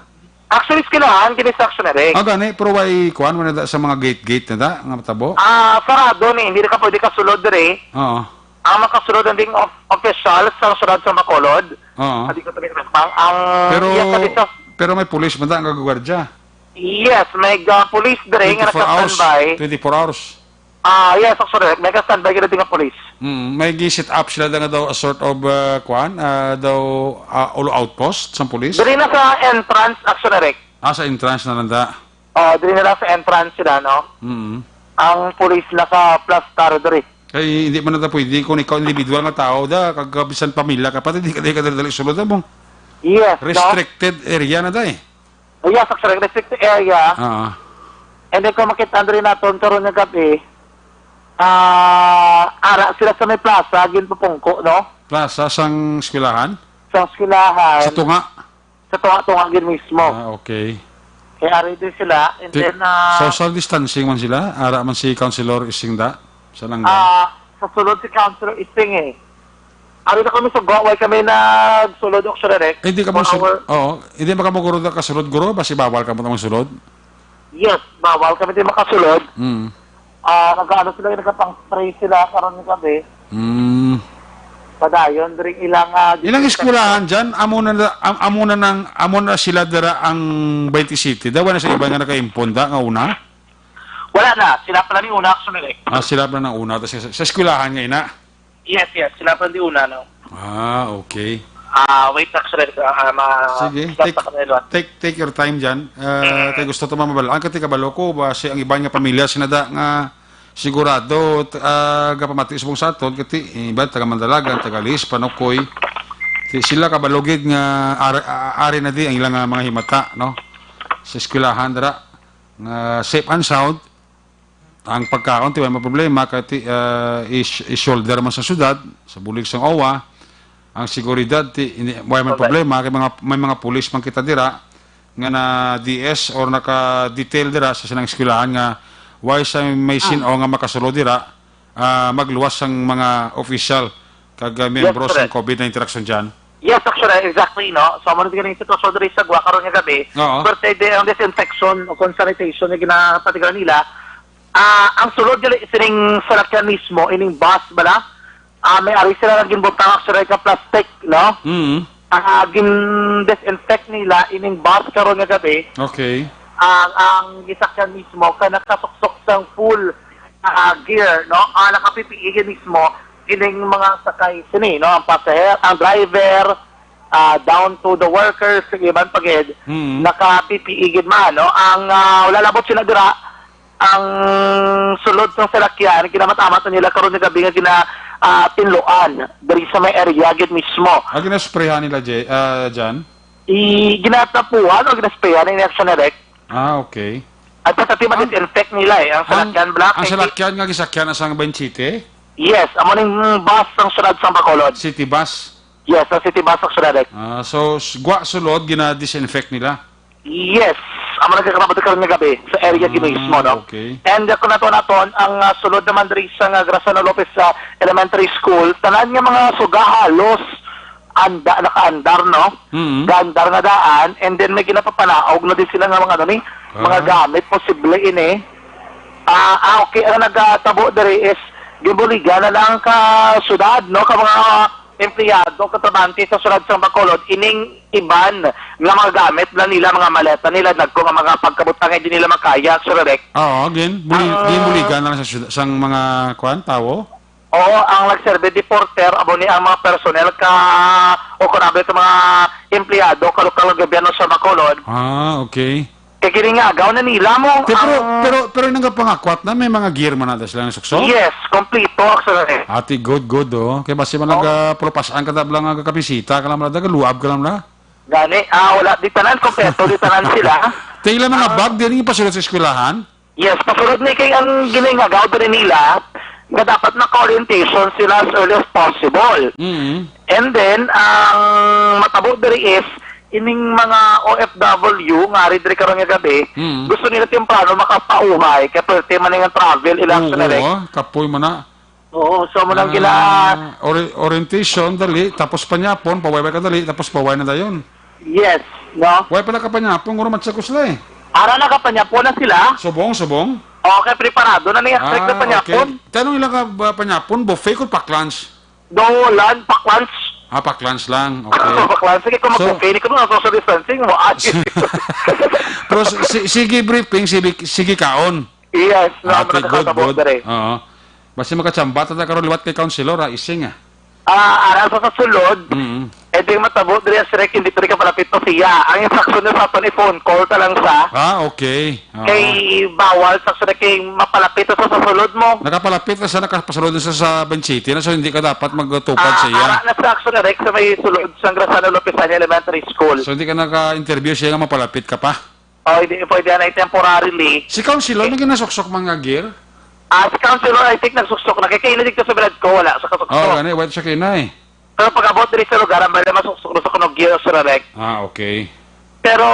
Actually, eskwelahan, kini sa Action Direct. Ah, gani, pero way kuan, wala da sa mga gate-gate na da, nga matabo? Ah, sarado ni, hindi na ka pwede kasulod diri. Oo. Ang makasulod ang ding of-, official sa syudad sa Bacolod. Oo. Hindi ko tabi ang, ang Pero, iya sa dito. Pero may pulis man da ang gagwardya? Yes, may, ah, pulis diri nga Twenty-four hours. Naka-standby. Twenty-four hours. Ah, yes, actually, may ka-standby gid nga police. Mm, may gi-set up sila nga daw a sort of, uh, kwan, uh, daw, uh, all outpost sa police? Diri na sa entrance, actually, Rick. Ah, sa entrance na lang da. Oh, diri na lang sa entrance sila, no? Mm. Ang police naka-plastar diri. Kay hindi man na pwede kung ikaw individual nga tao da, kag bisan pamilya ka, pati di ka, di ka dali sulod mo. Yes, no? Restricted area na da eh. Yes, actually, restricted area. Ah. And then kung makita diri naton karon nga gabi, ah, ara sila sa may plaza, ginpupungko, no? Plaza sang eskwelahan? Sang eskwelahan. Sa tunga? Sa tunga-tunga gid mismo. Ah, okay. Kaya ari din sila, and Ti-, then, ah, social distancing man sila? Ara man si Councilor Isingda sa langga? Ah, sa sulod si Councilor Ising eh. Ari na kami sa Guaway, kami nagsulod og direct. Eh, hindi ka for magsul-, our oo, hindi ba ka maguro na kasulod, guro? Basi bawal ka mo magsulod? Yes, bawal kami din makasulod. Mm. Ah, nag-ano sila, nagkapang-spray sila karon nga gabi. Mm. Padayon, dring ilang, ah, Ilang eskwelahan dyan? Amo na, am-, amo na nang, amo na sila dira ang twenty-seven. Dawa na sa iba nga nakaimpon da, nga una? Wala na. Sila pala ni una, actually. Ah, sila pala na una. Tas sa, sa eskwelahan nga ina? Yes, yes. Sila pa di una, no? Ah, okay. Ah, wait, actually, ah, ma-, Sige, stop take, na kami, Elwan. take, take your time dyan. Ah, Mm. Kay gusto to mamabal-an, kay kabalo ko, basi ang iban nga pamilya sinada nga sigurado, t-, ah, gapamati subong sa aton, kay iban taga Mandalagan, taga Liis, Panukoy. Ti sila kabalo gid nga ari, a-, ari na di ang ilang, ah, mga himata, no? Sa eskwelahan, dira, nga safe and sound. Ang pagkaon, ti, way man problema, kay ti, ah, is-, is-shoulder man sa syudad, sa bulig sang owa, ang seguridad, ti, hindi, way man Correct. problema, kay mga, may mga pulis man kita dira, nga na D S or naka-detail dira sa silang eskwelahan nga, way sa may Ah. sin-o nga makasulod dira, ah, magluwas sang mga official kag, ah, Yes, miyembro sang correct. COVID na interaksyon dyan. Yes, actually, exactly, no? So, amo na gani ang sitwasyon diri sa Gwa karon nga gabi. Oo. Pero sa ide ang disinfection o kung sanitation nga ginapatigaran nila, ah, ang sulod gali sining salakyan mismo, ining bus bala, ah, may ari sila nga ginbutang actually ka plastic, no? Mm. Ah, gin-disinfect nila ining bus karon nga gabi. Okay. Ang, ang gisakyan mismo ka nakasuksok sang full, ah, gear, no? Ah, naka-P P E gid mismo ining mga sakay sini, no? Ang pasaher-, ang driver, ah, down to the workers, sa iban pa gid, Mm. naka-P P E gid man, no? Ang, ah, wala labot sila dira, ang sulod sang salakyan, kinamatamat na nila karon nga gabi nga gina, ah, tinluan diri sa may area gid mismo. Ah, ginasprayhan nila, Jay, ah, Jan? I, ginatapuhan o ginasprayhan ni Action Direct. Ah, okay. At sa tima Ang, disinfect nila eh, ang ang, salakyan black ang and salakyan nga gisakyan na sa Bain City? Yes, amo ning bus sang syudad sang Bacolod. City bus? Yes, ang city bus sang syudad. Ah, so, s-, gwa sulod, gina-disinfect nila? Yes, amo nagkakabot karon nga gabi sa area Ah, gid mismo, no? Okay. And, uh, kung nato naton, ang, uh, sulod naman diri sa nga Graciano Lopez, uh, Elementary School, tanan nga mga suga halos anda, nakaandar, no? Mm. Gaandar nga daan, and then may ginapapanaog na din sila nga mga, ano ni, mga Ah. gamit, posible ini. Ah, ah, okay, ang nagatabo diri is gibuligan na lang ka syudad, no? Ka mga empleyado, ka trabahante sa syudad sang Bacolod, ining iban nga mga gamit na nila, mga maleta nila, dagko nga mga pagkabutang nga di nila makaya, Sir Rick. Oo, gin-, buli-, Ah. ginbuligan na lang sa syudad, sang mga, kuan, tawo? Oo, ang nagserbi di porter, amo ni ang mga personnel ka, o kung abi ka mga empleyado ka lokal nga gobyerno sa Bacolod. Ah, okay. Giningagaw na nila mo Te, pero, ang pero, pero nagapangakwat na, may mga gear man na sila nasuksok? Yes, kompleto, actually. Ati, good, good, oh. Kaya basi man Oh. nag, ah, pulupasan ka tabla nga kakamisita ka lang, nagaluab ka lang na. Gani, ah, wala, di tanan, kompleto, di tanan sila. Te, ila mga Ah. bag, di rin ipasulod sa eskwelahan? Yes, pasulod ni kay ang giningagaw diri nila nga dapat naka-orientation sila as early as possible. Mm. And then, ang matabo diri is, ining mga O F W nga ari diri karon nga gabi, Mm. gusto nila temprano makapauhay, kay pwerte man nga travel, ila Oo, sa direct. ah, kapoy man na. Oo, so mo nang Ah, gina- ori-, orientation, dali, tapos panyapon, pawayway ka dali, tapos paway na dayon. Yes, no? Way pala ka panyapon, guro, matsakos la eh. Ara na ka panyapon na sila. Subong, subong? Okay, preparado na niya, Ah, na panyapon. Okay. Tanong ila ka ba panyapon, buffet ko pack lunch? Dolan, pack lunch. Ah, pack lunch lang. Okay. Pack lunch. Sige, kung So, mag-buffet, ni kung mga social distancing mo, ay. Pero s-, si-, sige briefing, sige, sige kaon. Yes, no, Ah, okay, good, nakakatabo good. dere. Oo. Basta makachamba ta karon liwat kay Councilor, ah, Ising, ah. Ah, ara sa, sa sulod, Mm. eh, di matabo diri ang sirek, hindi diri ka palapit to siya. Ang instruction niya sa aton, i-phone call ta lang sa. Ah, okay. Oo. Kay bawal sa sirek, kay mapalapit sa, sa sulod mo. Nakapalapit na siya, nakapasulod na siya sa Benchiti na, so hindi ka dapat magtupad Ah, sa iya. ara na sa action direct sa may sulod sa Graciano Lopezania Elementary School. So, hindi ka naka-interview siya nga mapalapit ka pa? Oh, hindi pwede na temporarily. Si Councilor, may ginasuksok mga gear? Ah, si Councilor, I think, nagsuksok na. Kaya kayo na dito sa bilad ko, wala sa kasuksok. Oh, gani, wait siya kayo na eh. Pero pag-abot diri sa lugar, ang bala masuksok na sa kuno gear sa direct. Ah, okay. Pero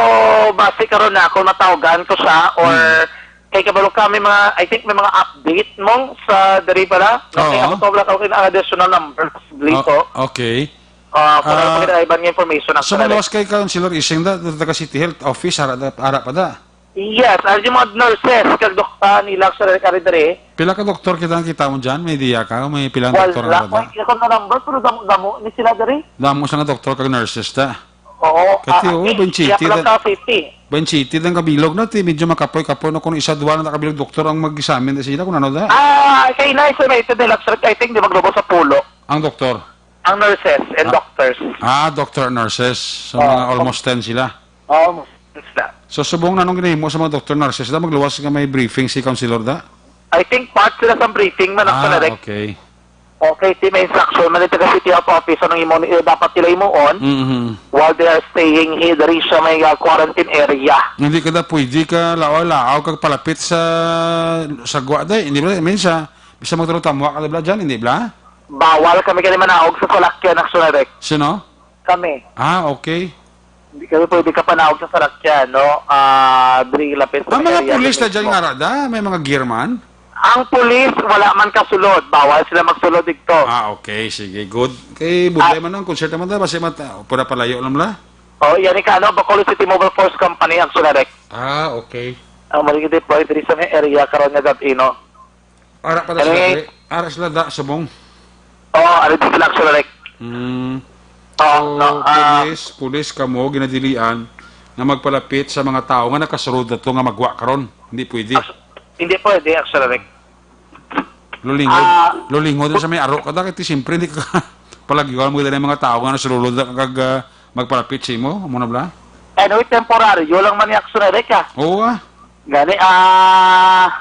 base karon na, kung matawagan ko siya, or Hmm. kay kabalo ka, may mga, I think, may mga update mo sa diri pala. Okay, Oo. ako to, wala ka, okay, na additional number, possibly Oh, to. okay. Ah, para Ah, pagkaiban nga information ang so, correct. Malawas kay Councilor Ising da, da, taga City Health Office, ara, da, ara pa da? Yes, ang yung mga nurses, kag dok-, ah, nila sa kari diri. Pila ka doktor kita ang kita mo dyan? May idea ka? May pila ang doktor ang Wala. Wala da? Wala akong number, pero damo-damo ni sila diri. Damo sa nga doktor kag nurses da? Oo. Kati, ah, oo, eh, Benchiti, kaya pala da-, sa city. Benchiti, dang kabilog na, ti, medyo makapoy-kapoy na kung isa, duwa na nakabilog doktor ang mag-examine na sila kung ano da? Ah, kay na-isolated nila, sir, I think, di maglubos sa pulo. Ang doktor? Ang nurses and Ah. doctors. Ah, doctor and nurses. So, Oo. mga almost ten sila. Oo, almost ten sila. So, subong na nung ginahimo sa mga doctor, nurses, da, magluwas nga may briefing si Councilor, da? I think part sila sa briefing man ang Ah, correct. okay. Okay, ti may instruction man ito sa City Health Office, anong imo, eh, dapat nila imuon Mhm. while they are staying here, there is siya may, uh, quarantine area. Hindi ka da pwede ka laaw-laaw kag palapit sa, sa gwa, da, hindi ba? Minsan, bisa magtulog tamwa ka, da, bla, dyan, hindi, bla? Bawal kami kani manaog sa salakyan, Action Direct. Sino? Kami. Ah, okay. Hindi kami pwede kapanaog sa salakyan, no? Ah, diri lapit sa Ang mga area pulis na dyan mismo. Nga ra da, may mga gear man? Ang pulis, wala man kasulod. Bawal sila magsulod dito. Ah, okay. Sige, good. Kay buday Ah. man ang concert naman da, basi mata, pura palayo lang la. Oh, yan ka, ano, Bacolod City Mobile Force Company, Action Direct. Ah, okay. Ang mali deploy diri sa may area karon nga gabi, no? Ara pa ta Ano sila, eh? Dre. Ara sila da, subong. Oo, ano din sila, actually, like, Mm. Oo, So, no, ah, pulis, pulis kamo, ginadilian nga magpalapit sa mga tao nga nakasulod na to nga magwa karon. Hindi pwede. Actu-, hindi pwede, actually, like, Lulingon, Ah, lulingon din sa may aro ka, da, kay siyempre, hindi ka palagiwan mo din ang mga tao nga nasulod na kag, ah, magpalapit sa imo, amo na bala? Anyway, temporaryo lang man ni, actually, like, ah. Oo, ah. Gani, ah,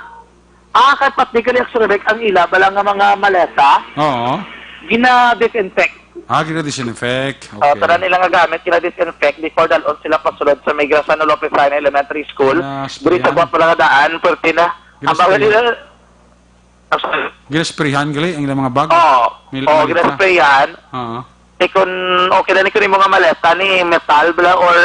ah, kay pati gali, actually, like, ang ila bala nga mga maleta, Oo. gina-disinfect. Ah, gina-disinfect. Oh, Okay. tanan nila nga gamit, gina-disinfect before dalon sila pasulod sa may Graciano Lopezania Elementary School. Gina-sprayan. Diri sa buhat pala nga daan, perti na. Ang bawal Gina-sprayan. nila, Gina-sprayan gali ang ilang mga bag? Oo. Mil-, Oo, maleta. Gina-sprayan. Oo. Eh, kung okay na ni, kung yung mga maleta ni metal bala or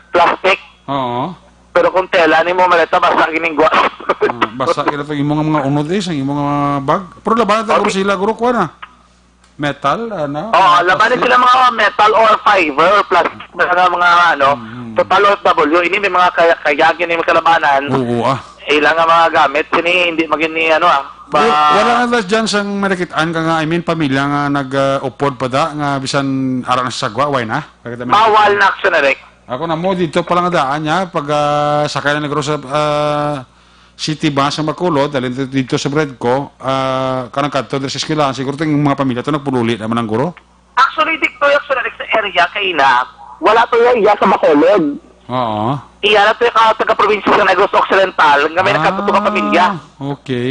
plastic. Oo. Pero kung tela ni mo maleta, basa ginigwa. Ah, basa gina to imo nga mga unod, eh, sa imo nga mga bag. Pero labanan ta, Okay. guro, sila, guro, kuha na. Metal, ano? Oo, labanan Plastic. sila mga metal or fiber or plastic na nga mga, ano, Mm, mm. total O F W, ini may mga kaya, kaya gini may kalabanan. Oo, ah. Ila nga mga gamit, sini hindi magini, ano, ah, ba- Wa-, wala na ba dyan sang may nakitaan ka nga, I mean, pamilya nga nag, ah, upod pa da, nga bisan ara na sa sagwa, way na? Kagad naman. Bawal na, actually, Rick. Ako na mo, dito pa lang daan niya, pag, ah, sakay na negro sa, ah, City Bus sa Bacolod, dali dito, dito sa Bredco, ah, kanang kadto diri sa eskwelahan, siguro ting mga pamilya to nagpululi naman ang guro. Actually, di to yung sa area kay na, wala to yung iya sa Bacolod. Oo. Iya na to yung ka-, taga-probinsya sa Negros Occidental, nga may Ah, nagkatuto nga pamilya. Okay.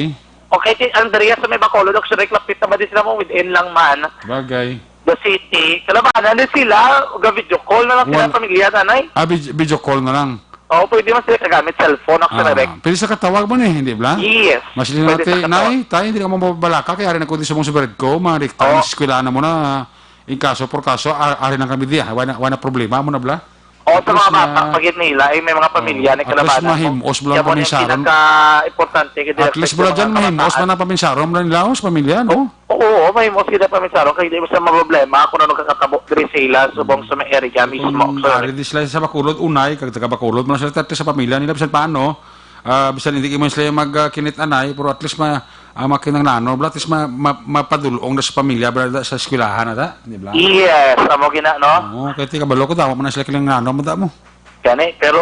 Okay, ti Andrea sa may Bacolod, actually, lapit naman din sila mo, within lang man. Bagay. The city. Kalabanan din sila, ga-video call na lang sila Wal- pamilya, nanay. Ah, vid-, video call na lang. Oo, pwede man sila kagamit cellphone, actually, Ah, rek. Pwede sa katawag mo ni, hindi bla? Yes. Mas Pwede linati, sa katawag. Nay, tay, hindi ka mo mabalaka, kaya rin ako di sa mong subred ko, mga rikta, Oo. Eskwelahan na mo na, in kaso, por kaso, a-, ari lang kami diya, wala, wala problema mo na bla? O, sa Tapos mga bata, na, pagid nila, ay may mga pamilya oo, ni at least kalabanan mo. Mahimos mo lang Kaya mo na yung paminsaron. Pinaka-importante, kay At least, sa bro, mga dyan, mahimos man kabataan. Ang paminsaron, rin laos, pamilya, no? Oo, oo, mahimos gid ang paminsaron, kay di mo sa maproblema kung ano kakatabo diri sa ila, subong sa may area mismo. Kung So, ari di sila sa Bacolod, unay, kag taga Bacolod, man sila tati sa pamilya nila, bisan paano, ah, bisan hindi mo sila mag, ah, kinit-anay, pero at least ma-, ah, makinang nano, bla, at least ma-, ma-, mapadulong na sa pamilya, bla, sa eskwelahan, ata, di ba? Yes, amo gina, no? Oo, kaya ti kabalo ko, tama man na sila kinang nano, mata mo. Gani, pero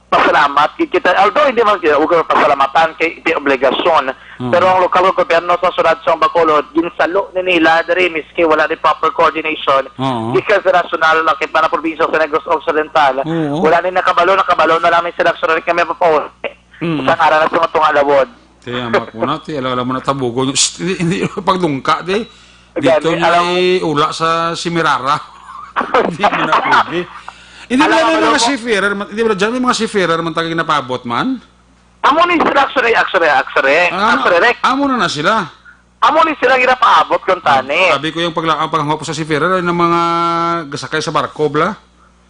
pasalamat gid kita. Although hindi man kita, huwag pasalamatan kay di obligasyon. Mm. Pero ang lokal nga gobyerno sa siyudad sa Bacolod, ginsalo ni nila diri, miski wala ni proper coordination. Oo. Gikan sa nasyonal, lakip man ang probinsya sa Negros Occidental. Oo. Wala ni nakabalo, nakabalo na lang ni sila sa kami papauli. Mm. Sa ngaran na tunga-tunga lawod. Ti, amak mo na, ti, alam, alam mo na, tabugo nyo. Shh, hindi, hindi, pagdungka, ti. Dito Gani, niya alam mo iula sa Simirara. Hindi mo na pwede. Hindi Alam mo, mo, may alam mga mo. Seafarer man, hindi mo na dyan, may mga seafarer man tayo napabot man. Amo ni sila, actually, actually, actually. Ah, Actually, Rek. Amo na na sila. Amo ni sila ginapaabot kung tani. Sabi ko yung pagla-, ang paghango po sa seafarer ay ng mga gasakay sa barko, bla?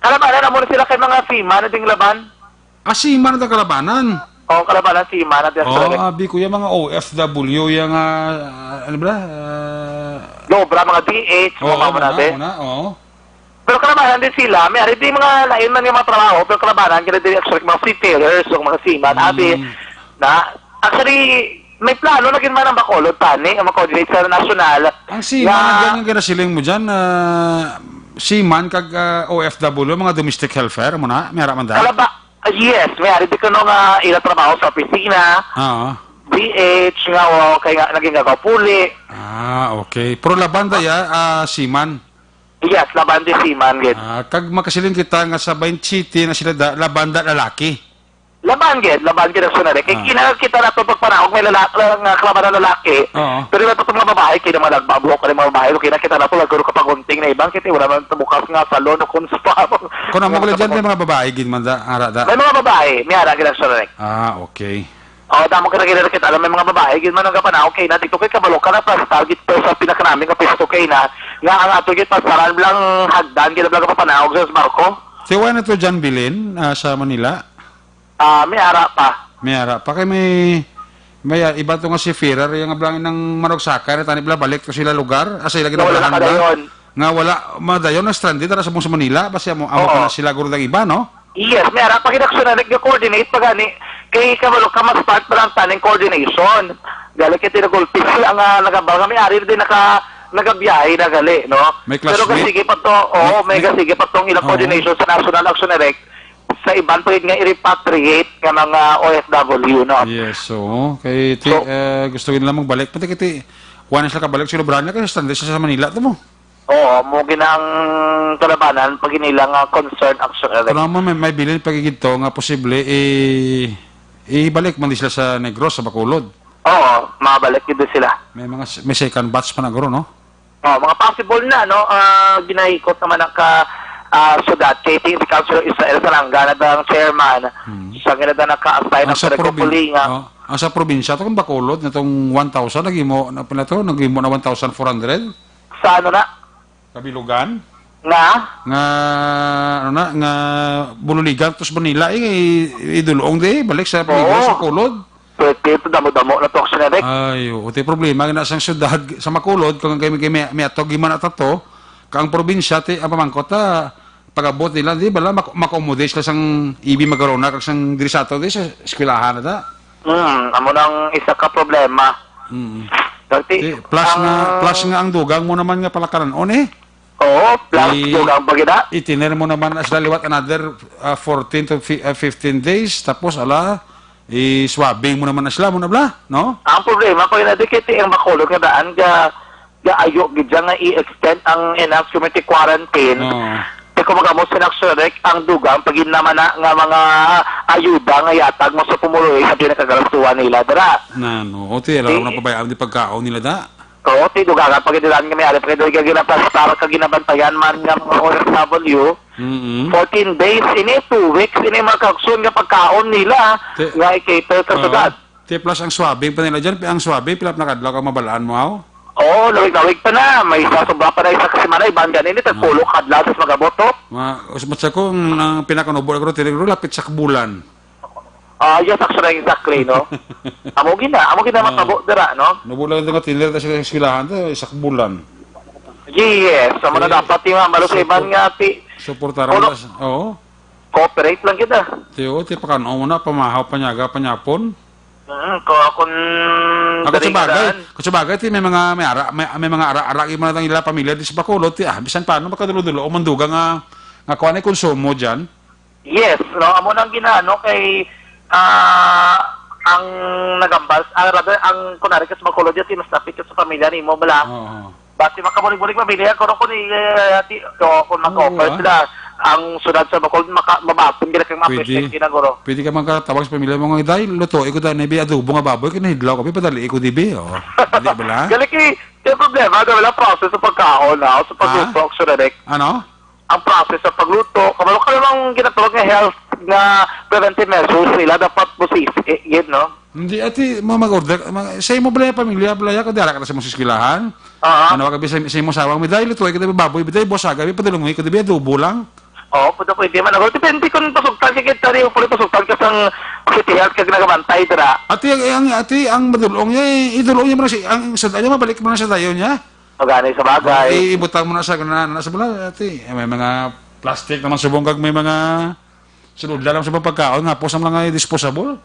Kalabanan, amo ni sila kay mga seaman, na ding laban. Ah, seaman ang kalabanan. Oo, kalabanan, seaman, na ding Oh, actually. Abi ko yung mga O F W, yung, ah, ano bla? Ah, Lobra, mga D H, Oo, mga muna, muna, muna, oo. Pero kalabanan din sila, may ari di mga lain man yung mga trabaho, pero kalabanan, kaya din actually mga seafarers o mga seaman, Mm. abi, na, actually, may plano na gid man ang Bacolod, tani, ang mag-coordinate sa nasyonal, Ang seaman, na ang ganyan ginasiling mo dyan, ah, seaman kag, ah, O F W, mga domestic helper, mo na, may ara man dyan? Kalaba-, ah, yes, may ari di kuno nga ila trabaho sa opisina, Oo. D H, nga, o, kay nga, naging nga kapuli. Ah, okay. Pero labanda ya, ah, seaman. Yes, laban di seaman, gid. Ah, kag makasiling kita nga sa Bain City na sila da, labanda lalaki. Laban, gid, laban, gid, ang sunod. Kay Ah. kinahanglan kita na to pagpanahog may lalaki, nga kalaban na lalaki. Oo. Pero ito mga babae, kaya mga nagbabuhok, kaya mga babae, kaya kita na to, laguro ka pagunting na ibang, kaya wala man bukas nga salon o kung spa. Kung ang Nga mga dyan, may sa mga babae, gid man da, ara da. May mga babae, may ara, gid, ang sunod. Ah, okay. Oh, damo ka na kita, alam, may mga babae, gid man ang kapanahog kay na, dito kay kabalo ka na, pastar, gid, to sa pinakanami nga pisto kay na, nga ang ato, gid, pastaran lang hagdan, gid, lang kapanahog sa barko. Si Juan ito, John Bilin, ah, sa Manila. Ah, may ara pa. May ara pa. Kay may, may, ah, iba to nga si Firar, yung ablang ng Manogsaka, na tani bala balik to sila lugar, asa ila Wala na ginagahan ba? Kadayon. Nga wala, madayon na stranded, tara sa mong sa Manila, basta mo, amo Oo. pa na sila guro ng iba, no? Yes, may ara pa gid aksyon na nag-coordinate pa gani. Kay kabalo ka, mas part pa lang taning coordination. Gali kay tinagulpi sila nga nagabal nga may ari din naka, nagabiyahe na gali, no? May Pero classmate? Kasige pa to, oo, May, may may kasige pa tong ilang Oo. Coordination sa National Action Direct sa iban pa gid nga i-repatriate nga mga O F W, no? Yes, oo. Kay ti, So, eh, gusto nila magbalik. Pati kay ti, wala na sila kabalik, sila brand na kay stranded sila sa Manila to mo. Oo, mo gina ang kalabanan pag inilang, ah, concern action, Alex. Pero mo may, may bilin pag igid to nga posible i-, ibalik man di sila sa Negros, sa Bacolod. Oo, mabalik gid sila. May mga s-, may second batch pa na guro, no? Oh, mga possible na, no? Ah, ginahikot naman ang ka, ah, syudad kay ti-, si Councilor Israel Salanga na ang chairman. Hmm. Siya nga na naka-assign Ang ang sa Federico probin-, Pulinga. Oh, ang sa probinsya to kung Bacolod na tong one thousand, naghimo na pala to, naghimo na one thousand four hundred. Sa ano na? Kabilugan? Nga? Nga, ano na, nga Bululigan, tos Manila, eh, i-, idulong di, balik sa Pilipinas, Oo. Sa Bacolod. Pwede ito, damo-damo na to, Action Direct. Ay, oo. Ito yung problema, na sang syudad, sa Makulod, kung kami, kami, may atog, gimana tato, kang probinsya, ti, ang pamangkot, ah, pag-abot nila, di ba, mak-, makomodate sila sang ibi magarona, kag sang diri sa ato, di, sa eskwelahan na ta. Hmm, amo nang isa ka problema. Mm. Dati, Di, plus ang nga, plus nga ang dugang mo naman nga palakanan, on, eh. Oo, plus I-, dugang pa gid, ah. Itiner mo naman na sila liwat another, ah, fourteen to fi-, ah, fifteen days, tapos, ala, i-swabbing mo naman na sila, mo na bla, no? Ang problema ko yun, dikit ang Bacolod nga daan, ga, gaayo gid siya nga i-extend ang enhanced community quarantine. Oo. Kay Kumbaga mo, Sir Direk, ang dugang pag naman na nga mga ayuda nga yatag mo sa pumuluyo sa pinakagalastuhan nila dira. Nano, o ti, alam na pabayaan di pagkaon nila da? Oo, ti, dugangan pag dilan nga may ari pa kayo ginapas para ka ginabantayan man nga mga O F W. Mm-mm. Fourteen days ini, two weeks ini, mga kaagsoon nga pagkaon nila Ti-, nga i-cater sa oo. Syudad. Ti, plus ang swabbing pa nila dyan, pi-, ang swabbing, pila pa na kadlaw ka mabalaan mo, aw? Oo, lawig-lawig pa na. May isa, sobra pa na isa ka semana, iban gani ni, tagpulo ka adlaw, tas mag-abot, oh. Ma-, us-, matsa ko, ang, ang pinakanubo ko, tiniguro, lapit sa kabulan. Ah, yes, actually, exactly, no? Amo gina, amo gina Ah. matabo dira, no? Nubo lang ito nga tinira sa eskwelahan, to, isa ka bulan. Yes, amo na Yes. dapat yung, ah, malusiban Support-, nga, ti-, suportaran Kuno-, mo na sa, oo. cooperate lang kita. Ti, oo, ti, pakano mo na, pamahaw, panyaga, panyapon. Mm, ko, kung Ako dali sa bagay, nga daan. Kung sa bagay, ti, may mga, may ara, may, may mga ara, ara, yung mga tang ila pamilya di sa Bacolod, ti, ah, bisan paano, makadulo-dulo, o manduga nga, nga kuha na yung konsumo dyan. Yes, no, amo nang ginaano kay, ah, ang nagambal, ah, rather, ang kunwari ka sa Bacolod, ti, mas lapit ka sa pamilya nimo, bala. Oo. Basi makabulig-bulig pamilya, kung, kung, eh, ti, to, kung Oo, mag-offer ah. sila, ang sunod sa Bacolod, maka-, mabapon gila kang mga Pwede. presidente na, guro. Pwede ka magkatawag sa pamilya mo nga, "Day, luto, iko daan, bi, adobo nga baboy, kinahidlaw ko, bi, padali ko, di, bi." Oh. Hindi ba lang? Gali kay, yung problema, daw wala process sa pagkaon, ha, o sa pagluto, Ha? actually, like, Ano? ang process sa pagluto, kabalo ka namang ginatawag nga health, nga preventive measures nila, dapat mo sisi, eh, yun, no? Hindi, ati, mo mag-order, ma-, sa imo balay, pamilya, balay, kung dara ka na sa mong eskwelahan, Ah. ano, wag ka sa, sa imo sawang, "Biday, lutuin ko, biday, baboy, biday, boss, aga, biday, padulungi ko, biday, adobo lang." Oo, pwede, pwede man. Ako, depende kung pasugtan ka, kita rin, pwede pasugtan ka sang city health ka ginagabantay, dira. Ati, ang, ang, ati, ang madulong niya, eh, idulong niya mo na si, ang, sa, ano, mabalik mo na sa dayo niya. Magani sa bagay. Ay, ibutang mo na sa, na, na sa bula, ati, eh, may mga plastic naman subong kag may mga Sulod lang sa pagkaon, nga po sa mga disposable.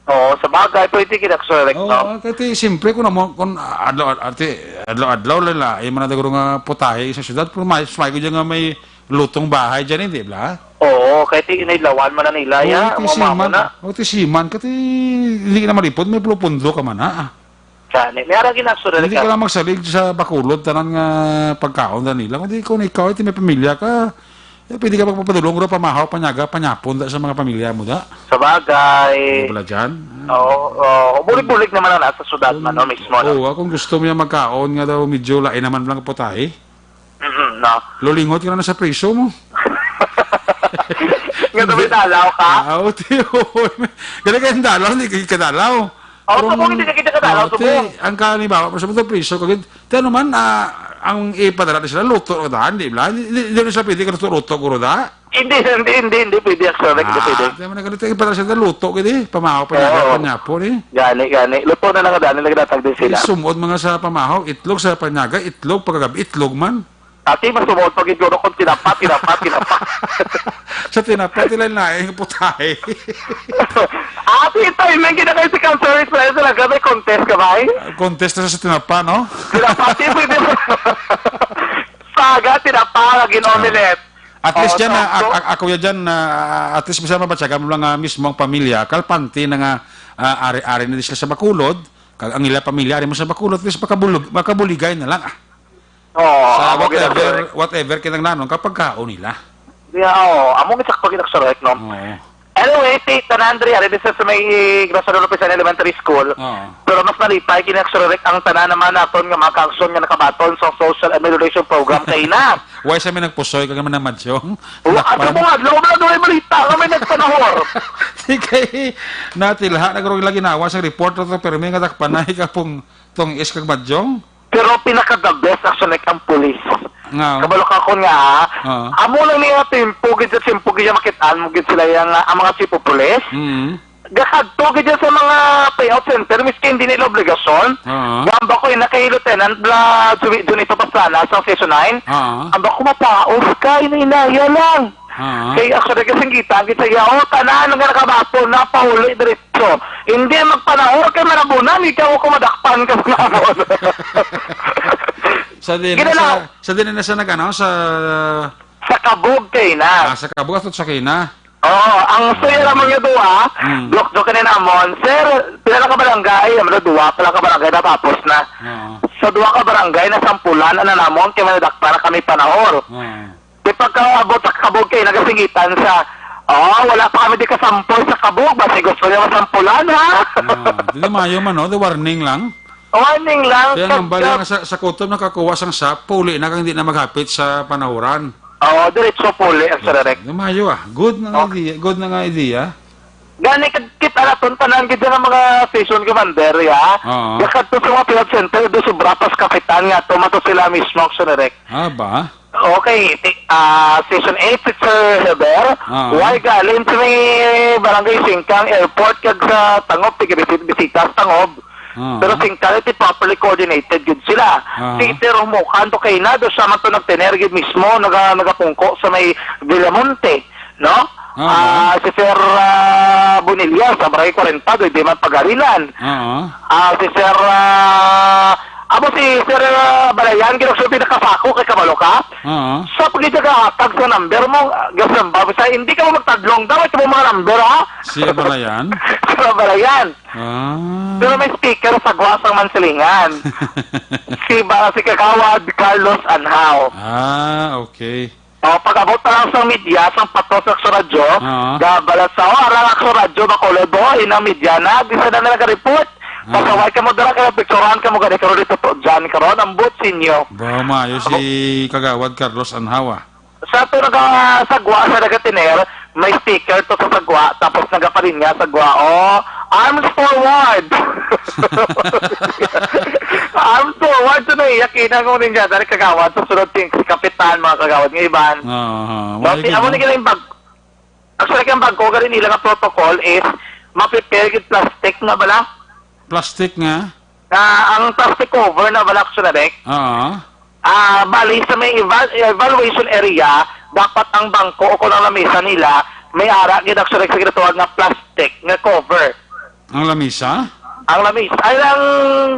Oo, sa bagay, pwede gid, actually, Oo, no? Kay ti, siyempre, kung amo, kung adlaw, ati, adlaw-adlaw lang la, ay man na nga putahe sa syudad, pero may, may ko dyan nga may lutong bahay dyan, hindi ba? Oo, kay ti, inailawan man na nila, Oo, ya, ti mga siman, mamo na. Oo, ti siman, kay ti, hindi na malipod, may pulupundo ka man, ha? Gani. May ara ginaksyon na Hindi ka ka. lang magsalig sa Bacolod, tanan nga pagkaon na nila. Kundi kung ikaw, iti may pamilya ka, eh, pwede ka magpapadulong, ro, pamahaw, panyaga, panyapon da sa mga pamilya mo, da. Sa bagay. Hindi pala dyan. Oo, oo. Bulig-bulig naman na nasa syudad man, no, mismo, no? Oo, kung gusto mo yung magkaon nga daw, medyo lain naman lang putahe. Mhm, no. Lulingot ka na sa priso mo. Nga daw may dalaw ka? Ah, oo, tiyo. Gani ka yung dalaw, hindi ka kadalaw. Oo, Pero, subong, hindi ka kita kadalaw, oo, subong. Ti, ang kanibawa, pero sa mga priso, kagid, ti ano man, ah, ang ipadala na sila, luto na daan, di ba? Hindi, hindi, hindi na sila pwede ka luto-luto, guro da? Hindi, hindi, hindi, hindi pwede, actually, hindi Ah, pwede. Ti ano man, ganito, ipadala sila, luto, gid, eh. Pamahaw, panyaga, Oo. panyapo, eh. Gani, gani. Luto na lang, daan, nagdatag din sila. Sumod mga sa pamahaw, itlog sa panyaga, itlog, pagkagabi, itlog man. Ati, mas sumuot pa gid kuno kung tinapa, tinapa, tinapa. Sa tinapa, tila na, eh, putahe. Ati, timing, gina kayo si Councilor Israel, talaga, may contest ka ba, eh? Ah, contest na sa tinapa, no? Tinapa, di pwede. Saga, tinapa, lagi na Ah. omelette. At least Oh, dyan, ah, sakto. ak-, ak-, ako ya dyan, ah, at least, bisa mabatyagan mo lang, ah, mismo ang pamilya, kalpante na nga, ah, ari-ari na di sila sa Bacolod, kag ang ila pamilya, ari mo sa Bacolod, at least makabulig-, makabuligay na lang, ah. Oo, Sa amo whatever, gid ang whatever kinahanglanon, kapag kaon nila. Yeah, oo. Amo gid sa pagkinaksarek, no? Oo. Anyway, si Tan Andrea, ready sa, sa may Gracia de Lopez Elementary School. Oo. Pero mas nalipay, kinaksarek ang tanan naman naton nga mga kaagsoon nga nakabaton sa social amelioration program kay na. Why sa may nagpusoy ka naman ng madyong? Wa, ato Dakpan. mo nga, adlaw na doon ay balita nga may nagpanahor. Di kay natilha, nagkaroon lang ginawa sa report na to, pero may nga dakpanay ka pong tong is kag madyong? Pero pinaka the best actually ang pulis. Nga. Kabalo ka ko nga, ah. Oo. Amo lang niya tempo gid sa tempo gid makit-an mo gid sila yang, ah, ang mga chief of police. Mm. Gakadto gid sa mga payout center miskin di nila obligasyon. Oo. Gamba ko ina kay Lieutenant la Juni-, Junito Pastrana sa Section nine. Oo. Amba ko mapaos ka, inainaya lang. Oo. Kay actually, kasinggitan kita, ya, oh, tanan nga nakabato na pauli diri. So, hindi magpanahon kay manabunan, ikaw ako madakpan ka sa namon. Sa din na Gina sa, lang. Sa din na sa nag-ano, sa Sa kabog kay na. Ah, sa kabog at sa kina. Oo, ang suya naman nga duha, Mm. joke-joke na namon, "Sir, pila na ka barangay?" Ang duha pala ka barangay, natapos na. Oo. Sa duha ka barangay, nasampulan na namon, kay manadakpan na kami panahor. Oo. Di pagkaabot sa kabog kay nagasingitan sa, "Oh, wala pa kami di kasampol sa kabog, basi gusto niya masampulan, ha?" Ah, di maayo man, no? The warning lang. Warning lang, Kaya nga, kag-, bali kag- nga sa, sa kutob nakakuha sang sap, puli na kang di na maghapit sa panahuran. Oo, diretso puli ang Sir Eric. Di maayo, ah. Good na nga Oh. idea, good na nga idea. Gani, kag-, kita naton tanan gid ang mga station commander, ya. Oo. Yakadto sa mga field center, do sobra pa sa kapitan nga, tumato sila mismo, Sir Eric. Ah, ba? Okay, ti-, ah, Station eight, si Sir Heber. Ah. Why galing sa may Barangay Singkang Airport kag sa Tangob, tiga bisit-, bisita sa Tangob. Ah. Pero Singkang, iti properly coordinated gid sila. Ah. Si Sir Humukan to kay na, do siya man to nagtener gid mismo, naga-, nagapungko sa may Villamonte, no? Ah. Ah, si Sir, ah, Bonilla, sa Barangay kwarenta, do, di man pagarilan. Ah. Ah, si Sir, ah, amo si Sir, ah, Balayan, gid ang pinakasako kay kabalo ka. Oo. Sa pagkagahatag sa number mo, ah, gasamba, basta hindi ka mo magtadlong daw, ito mo mga number, ha? Si Balayan? Si Balayan. Ah. Pero may speaker sa gwa sang Mansilingan. Si ba, si Kagawad Carlos Anhao. Ah, okay. Oh, pag-abot na lang sa media, sang pato sa Aksyon Radyo, Oo. da, balasaw, arang Aksyon Radyo, Bacolod, boy, inang media na, di sila na nag-report. Oo. Pasaway ka mo, dala ka, picturean ka mo, gani, karon dito to, dyan, karon, ang buot sinyo. Ba, maayo si Kagawad Carlos Anhawa. Sa to nagasagwa, sa nagatiner, may sticker to sa sagwa, tapos nagapalinya sagwa, oh, "Arms forward!" Arms forward! So, naiyak, ina ko ninja, dali kagawad, sa sunod ting si Kapitan, mga kagawad nga iban. Oo, oo. No, Wala si, gid, amo no? ni galing bag-, actually, ang bag-o, galing nila nga protocol is, ma-prepare gid plastic na bala. Plastic nga? Ah, ang plastic cover na bala, actually, Rek. Oo. Ah, bali sa may eval-, evaluation area, dapat ang bangko o kung ang lamesa nila, may ara gid actually sa ginatawag nga plastic nga cover. Ang lamesa? Ang lamesa, ay lang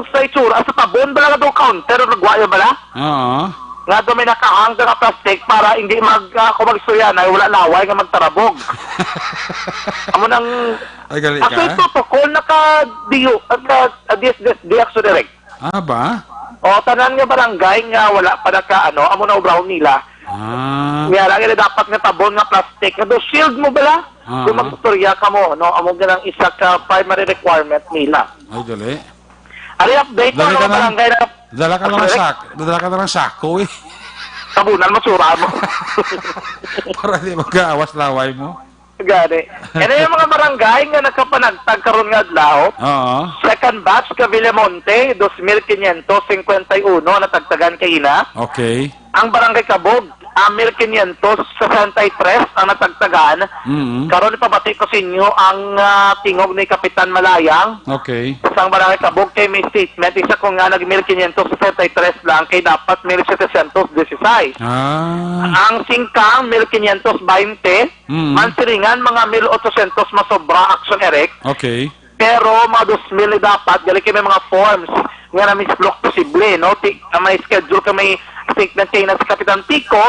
sa itsura, sa tabon bala nga do counter, nagwayo bala? Oo. Nga do may nakahang nga plastic para hindi mag, ah, kung mag-istorya na, wala laway nga magtarabog. Amo nang, Ay, gali ka? Actually, protocol, naka-diyo, naka-, ah, D S D S, D X O direct. Ah, ba? O, tanan nga barangay nga wala pa naka, ano, amo na obrahon nila. Ah. Niya lang nila dapat nga tabon nga plastic. Nga do shield mo bala? Ah. Kung mag-istorya ka mo, no? Amo nga lang isa ka primary requirement nila. Ay, dali. Ari update Dali mo ka ng lang. barangay na Dala ka lang Correct. sak-, dala ka lang sako, eh. Tabunan mo, sura mo. Para di magkaawas laway mo. Gani. Ano yung mga barangay nga nakapanagtag karon nga adlaw? Oo. Second batch ka Villamonte, dos mil quinientos cincuenta y uno natagtagan kay ina. Okay. Ang barangay Kabog, ah, mil quinientos sesenta y tres ang natagtagan. Mm. Karon ipabati ko sa inyo ang, ah, tingog ni Kapitan Malayang. Okay. Sa barangay Kabog kay may statement, isa ko nga nag mil quinientos sesenta y tres lang kay dapat mil setecientos dieciséis. Ah. Ang Singkang, mil quinientos bainte. Mm. Mansilingan, mga mil ochocientos masobra, Action Eric. Okay. Pero mga dos mil ni dapat, gali kay may mga forms nga na-mislook posible, no? Ti-, ah, may schedule ka, may statement kay na si Kapitan Pico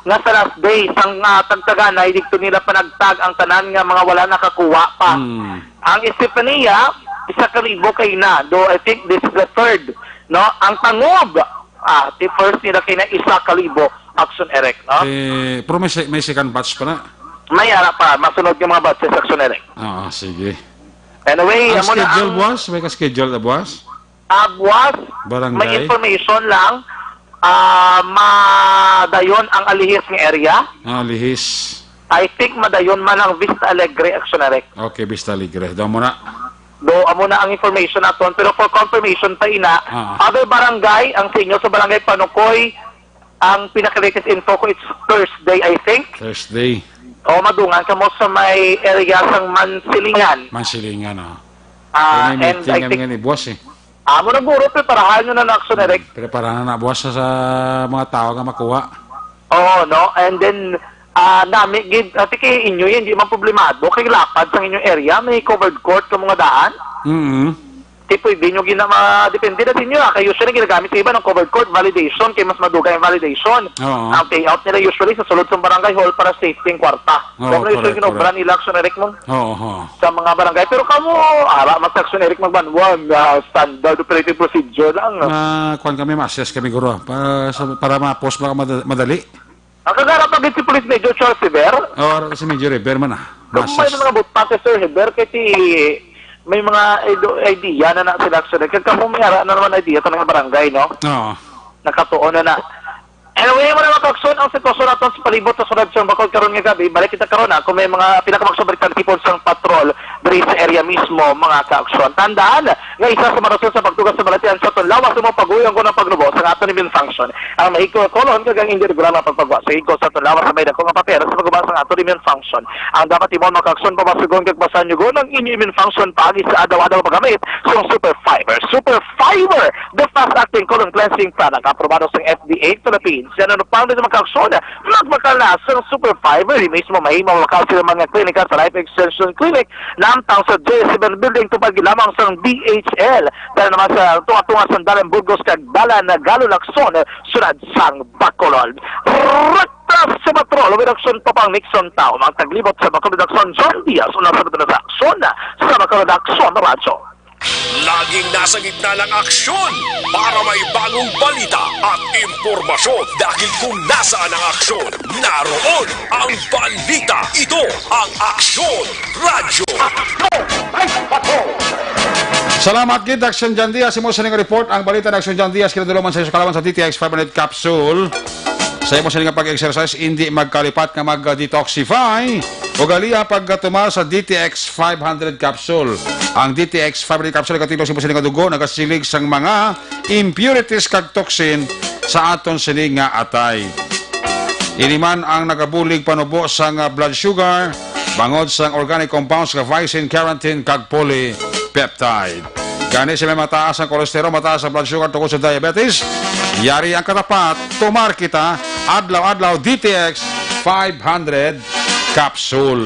nga sa last day sang, ah, tagtaganay, dito nila panagtag ang tanan nga mga wala nakakuha pa. Mm. Ang Estefania, isa ka libo kay na, do I think this is the third, no? Ang Tangob, ah, the first nila kay na isa ka libo, Action Eric, no? Eh, pero may se-, may second batch pa na. May ara pa, masunod nga mga batches, Action Eric. Ah, sige. Anyway, Ang amo na schedule, ang buwas? May ka-schedule na buwas? Ah, buwas, Barangay? may information lang, ah, madayon ang Alihis nga area. Ah, Alihis. I think madayon man ang Vista Alegre, Action Eric. Okay, Vista Alegre. Daw mo na. Do, amo na ang information naton. Pero for confirmation pa ina, Ah. other barangay, ang sa inyo sa barangay Panukoy, ang pinaka-latest info ko, it's Thursday, I think. Thursday. O, madungan ka mo sa may area sang Mansilingan. Mansilingan, oh. Ah, Kaya may and meeting I kami think, nga ni boss, eh. Amo na guro, preparahan nyo na na, Action Eric. Preparahan na na, boss, sa, sa mga tao nga makuha. Oo, no? And then, ah, nami gid, ati kay inyo yan, di man problemado. Kay lapad sa inyong area, may covered court ka mga daan. Mm-hmm. Di pwede nyo gina-, ma-, depende na sa inyo, ah. Kay usually ginagamit sa iba ng covered court, validation, kay mas madugay ang validation. Oo. Ang payout nila usually sa sulod sa barangay hall para safety ang kwarta. Oo, Kung ano usually correct, ginobra correct. nila, Action Eric, mo? Oo, oo. Sa mga barangay. Pero kamo, ara, mas Action Eric magbanwan, ah, standard operating procedure lang. Ma-, kuwan kami, ma-assess kami, guro. Para, sa, para ma-post ba mada-, madali? Makagara pa gid si Police Major Charles Rivera. Oh, ara si Major Rivera man, ah. Kamo may mga butake, Sir Heber, kay ti may mga ido-, idea na na sila, actually. Kag kamo may ara na naman idea sa mga barangay, no? Oo. Nakatuon na na. Anyway, wala, mga kaakson, ang sitwasyon naton sa palibot sa Surad sang Bacolod karon nga gabi. Balik kita karon, ha, kung may mga pila ka mga subalitan tipon sang patrol diri sa area mismo, mga kaakson. Tandaan nga isa sa mga rason sa pagtugas sa balatian sa aton lawas sa mga paguyang ko ng pagnubo sa aton immune function. Ang mahigko nga kolon kag ang indi regular nga pagpagwa sa higko sa aton lawas sa may dako nga papel sa pagguba sa aton immune function. Ang dapat timon, mga kaakson, pamasugon kag pasanyugon ang inyo immune function paagi sa adlaw-adlaw paggamit sa Super Fiber. Super Fiber, the fast-acting colon cleansing product, aprobado sa F D A Philippines. Yan ang pang sa mga kaakson, magmakal na sa Super Fiber. Di mismo mahimo makal sa mga klinika sa Life Extension Clinic, namtang sa J seven Building, tupad gid lamang sa D H L. Dala naman sa tunga-tunga sa Dalan Burgos kag Dalan Galo Lacson, Surad sang Bacolod. Raktas sa patrol, may aksyon pa pang Nixon Tao, ang taglibot sa Bacolod Aksyon, John Diaz, una sa na sa aksyon sa Bacolod Aksyon Radyo. Laging nasa gitna ng aksyon para may bagong balita at impormasyon. Dahil kung nasaan ang aksyon, naroon ang balita. Ito ang Aksyon Radyo. Salamat gid, Aksyon John Diaz. Imo sining report ang balita ng Aksyon John Diaz. Kinaduluman sa iso kalaman sa D T X five hundred capsule. Sa imo sining pag-exercise, hindi magkalipat nga mag-detoxify. Ugaliha pagkatuma sa D T X five hundred capsule. Ang D T X five hundred capsule, katipos sa imo sining dugo, nagasilig sang mga impurities kag toxin sa aton sini nga atay. Ini man ang nagabulig panubo sang blood sugar, bangod sang organic compounds nga vicin, carotene, kag polypeptide. Gani, sa may mataas ang kolesterol, mataas ang blood sugar tungod sa diabetes, yari ang katapat, tumar kita, adlaw-adlaw, D T X five hundred capsule.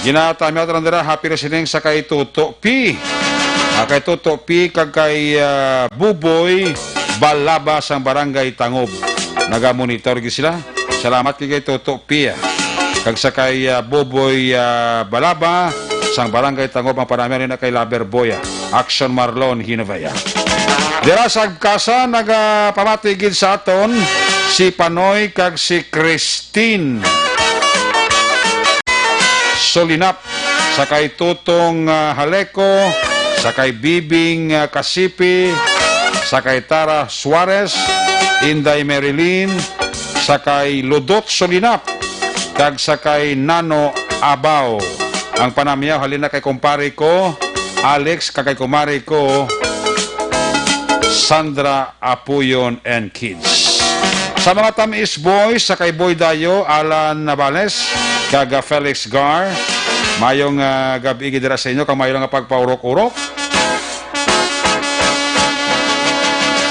Ginatamyaw ta lang dira, happy listening sa kay Toto P. Ah, kay Toto P kag kay, ah, Buboy Balaba sang Barangay Tangob. Naga-monitor gid sila. Salamat kay, kay Toto P, ah. Kag sa kay, ah, Buboy, ah, Balaba sang Barangay Tangob, ang panamyaw na kay Lover Boy, ah. Action Marlon Hinovea. Dira sa Agkasa, nagapamati gid sa aton si Panoy kag si Christine Solinap, sa kay Tutong, ah, Haleco, sa kay Bibing, ah, Kasipi, sa kay Tara Suarez, Inday Marilyn, sa kay Ludot Solinap, kag sa kay Nano Abaw. Ang panamyaw halin na kay kumpare ko, Alex, kag kay kumare ko, Sandra Apuyon and kids. Sa mga Tamis Boys, sa kay Boy Dayo, Alan Navales, kag, ah, Felix Gar, mayong, ah, gab-i gid dira sa inyo, kag mayo lang nga pagpaurok-urok.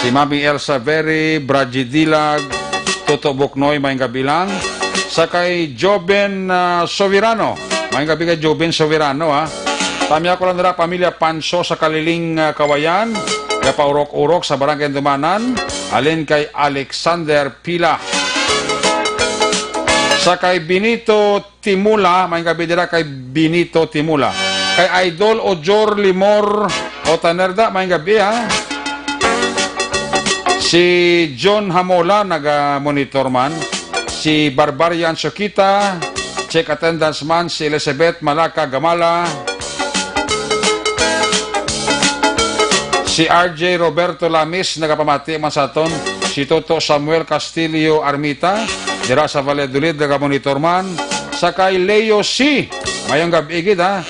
Si Mami Elsa Veri, Braji Dilag, Toto Buknoy, mayong gab-i lang. Sa kay Joven, ah, Soberano, mayong gab-i kay Joven Soberano, ha. Tamyaw ko lang dira, pamilya Panso sa Kaliling, ah, Kawayan, gapaurok-urok sa Barangay Dumanan, alin kay Alexander Pila. Sa kay Benito Timula, mayong gab-i dira kay Benito Timula. Kay Idol Ojor Limor Otanerda, mayong gab-i, ha. Si John Hamola, naga-monitor man. Si Barbarian Sukita, check attendance man. Si Elizabeth Malaka Gamala. Si R J Roberto Lamis, nagapamati man sa aton. Si Toto Samuel Castillo Armita, dira sa Valladolid, naga-monitor man. Sa kay Leo C, mayong gab-i gid, ha.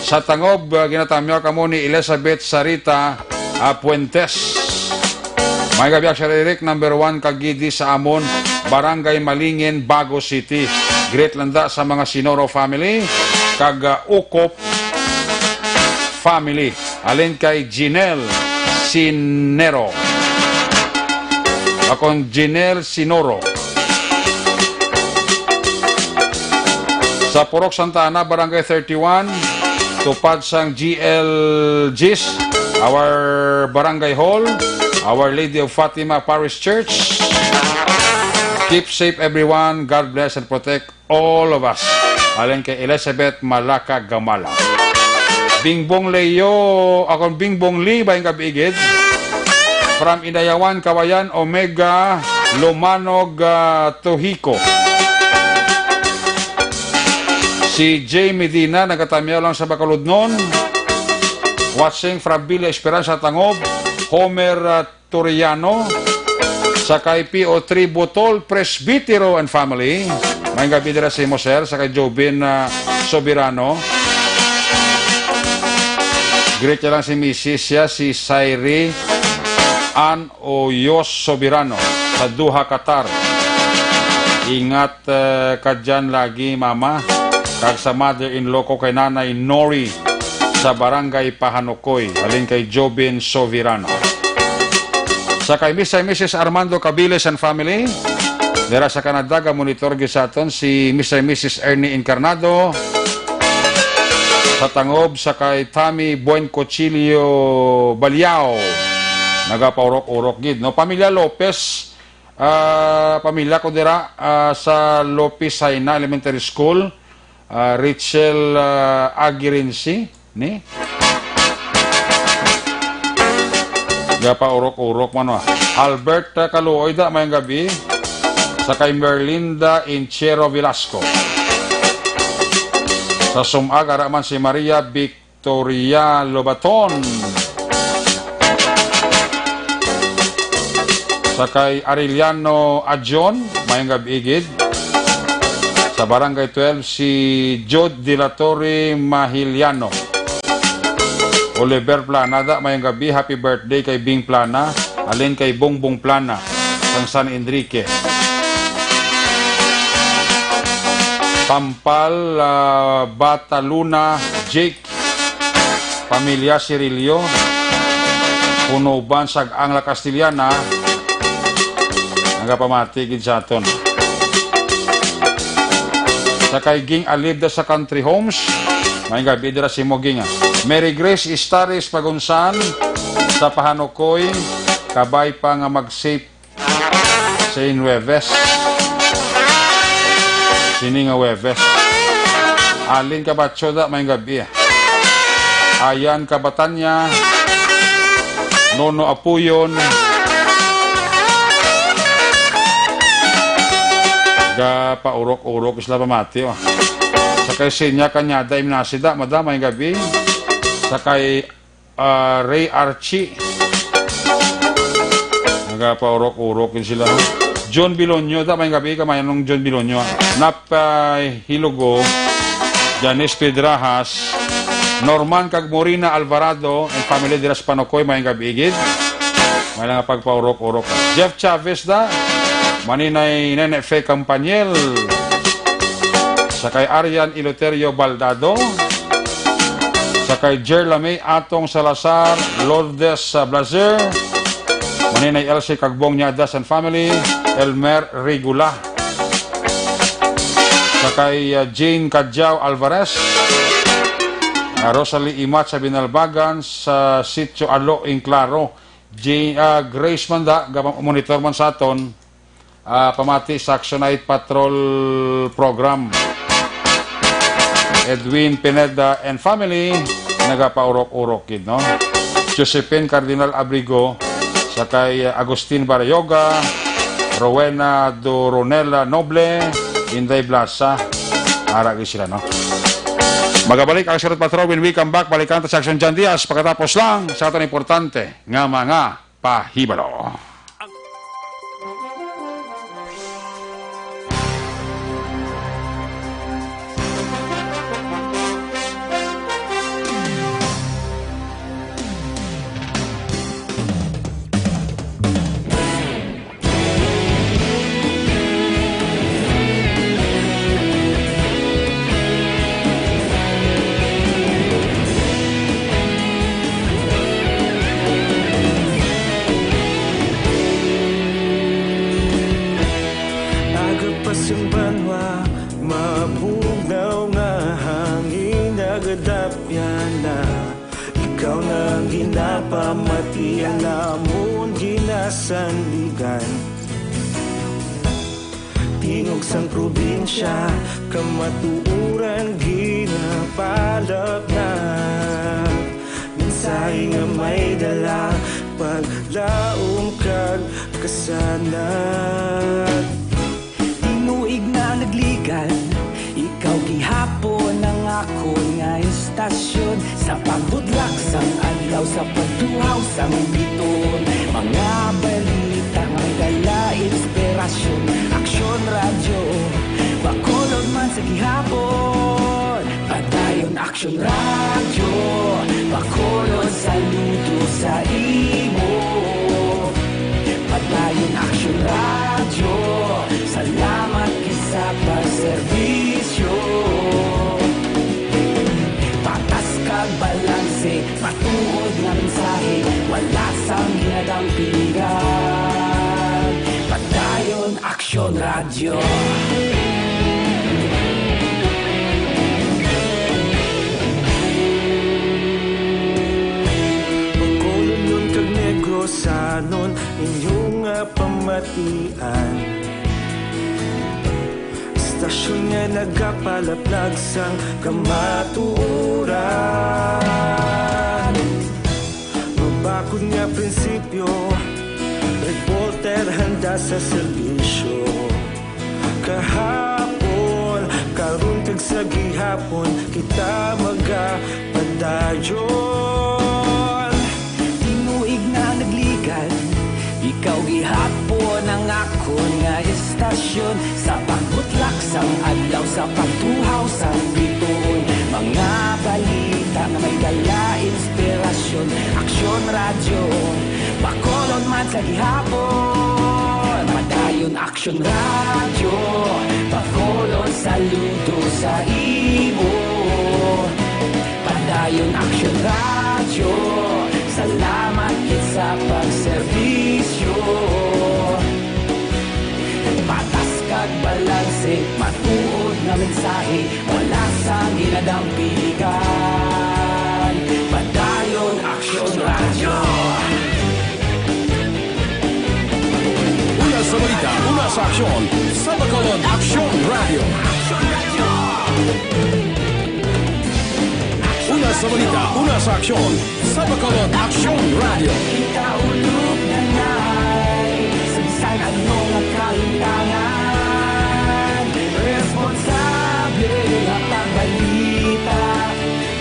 Sa Tangob, ah, ginatamyaw kamo ni Elizabeth Sarita, ah, Puentes. May gab-i, Aksyon Eric, number one kagidi sa amon, Barangay Malingin, Bago City. Greet landa sa mga Sinoro family, kag, ah, Ukop family. Alin kay Jinel Sinero. Akon Jinel Sinoro. Sa Purok Santa Ana, Barangay thirty-one, tupad sang G L Gis, our Barangay Hall, Our Lady of Fatima Parish Church. Keep safe, everyone. God bless and protect all of us. Alin kay Elizabeth Malaka Gamala. Bingbong Leo, akon Bingbong Lee, mayong gab-i gid. From Indayawan, Kawayan, Omega, Lumanog, ah, Tohico. Si Jay Medina, nagatamyaw lang sa Bacolodnon. Watching from Villa Esperanza, Tangob. Homer, ah, Toriano. Sa kay P O three Butol, Presbitero and family. May gabi dira sa imo, sir, sa kay Jobin, ah, Soberano. Greet niya lang si misis siya, si Sairi Ann Oyos Soberano sa Doha, Qatar. Ingat, eh, ka dyan lagi, mama. Kag sa mother-in-law ko kay Nanay Nori sa Barangay Pahanukoy, halin kay Jobin Soverano. Sa kay Mister and Missus Armando Cabiles and family, dira sa Canada, ga-monitor gyud sa aton si Mister and Missus Ernie Encarnado. Sa Tangob, sa kay Tommy Buen Cuchillo Baliao, nagapaurok-urok gid, no? Pamilya Lopez, ah, pamilya ko dira, ah, sa Lopez Jaena Elementary School, ah, Rachel, ah, Agirinsi, ni? Gapaurok-urok man, wa. Albert, ah, Kaluoy da, mayong gabi. Sa kay Merlinda Inchero Velasco. Sa Sumag, ara man si Maria Victoria Lobaton. Sa kay Arellano Adjon, mayong gabi gid. Sa Barangay twelve, si Jude de la Torre Mahiliano. Oliver Plana da, mayong gabi, happy birthday kay Bing Plana, halin kay Bongbong Plana, sang San Enrique. Pampal, ah, Bataluna, Jake, pamilya Cirillo, Punuban sa Angla Castellana, nagapamati gid sa aton. Sa kay Ging Alibda sa Country Homes, may gabi dira si Moging. Mary Grace Istares Pagunsan sa Pahanukoy, kabay pa nga mag-safe sa Nueves. Sini nga Huwebes. Alin Kabatsoda, may gabi. Ayan Kabatanya, Nono Apuyon. Ga paurok-urok sila pamati, oh. Sa kay Sinya Kanyada, Imnasida, madam, may gabi. Sa kay ah, Ray Archie. Nagapaurok-urok yun sila, no? John Bilonyo, ta, may gabi ka, mayanong John Bilonyo, ah. Nap, ah, Hilugo, Janice Pedrajas, Norman kag Morina Alvarado, and family dira sa Panukoy, may gabi, gid. May nga pagpaurok-urok. Jeff Chavez da, Maninay Nene Fe Campaniel, sa kay Arian Eleuterio Baldado, sa kay Jerlamay Atong Salazar, Lourdes, ah, Blazer, Maninay Elsie Kagbong Niadas and family, Elmer Regula, sa kay, ah, Jane Cadiao Alvarez, ah, Rosalie Imat sa Binalbagan, sa Sitio Alo, Enclaro, Jane, ah, Grace Manda, gaba-, monitor man sa aton, ah, pamati sa Action Night Patrol Program. Edwin Pineda and family, nagapaurok-urok gid, no? Josephine Cardinal Abrigo, sa kay Agustin Barrioga, Rowena Doronela Noble, Inday Blasa, ara gid sila, no? Magabalik ang Action Night Patrol when we come back. Balikan ta sa Action John Diaz pagkatapos lang sa aton importante nga mga pahibalo. Agapas ang banwa, mabugnaw nga hangin, nagadapyan na. Ikaw na ang ginapamatian, amon ginasandigan. Tingog sang probinsya, kamatuoran ginapalapnap. Mensahe nga may dala, paglaom Sana. Tinuig na nagligan, ikaw gihapon ang akon nga istasyon. Sa pagbudlak sang adlaw, sa pagtuhaw sang bituon, mga balita nga may dala inspirasyon. Aksyon Radyo, Bacolod man sa gihapon. Padayon Aksyon Radyo, Bacolod, saludo sa imo. Padayon Aksyon Radyo, salamat gid sa pagserbisyo. Patas kag balanse, matuod nga mensahe, wala sang ginadampigan. Padayon Aksyon Radyo. Bacolodnon kag Negrosanon, inyo nga pamatian. Istasyon nga nagapalaplag sang kamatuoran. Mabakod nga prinsipyo, reporter handa sa serbisyo. Kahapon, karon kag sa gihapon, kita magapadayon. Tinuig na nagligan, ikaw gihapon ang akon nga istasyon. Sa pagbutlak sang adlaw, sa pagtuhaw sang bituon, mga balita nga may dala inspirasyon. Aksyon Radyo, Bacolod man sa gihapon. Padayon Aksyon Radyo, Bacolod, saludo sa imo. Padayon Aksyon Radyo, salamat gid sa pagserbisyo. Patas kag balanse, matuod nga mensahe, wala sang ginadampigan. Padayon Aksyon Radyo. Una sa balita, una sa aksyon, sa Bacolod Aksyon Radyo. Una sa balita, una sa aksyon, sa Bacolod Aksyon Radyo. Kita ulog na nay, sa bisan ano nga kahintangan, responsable nga pagbalita.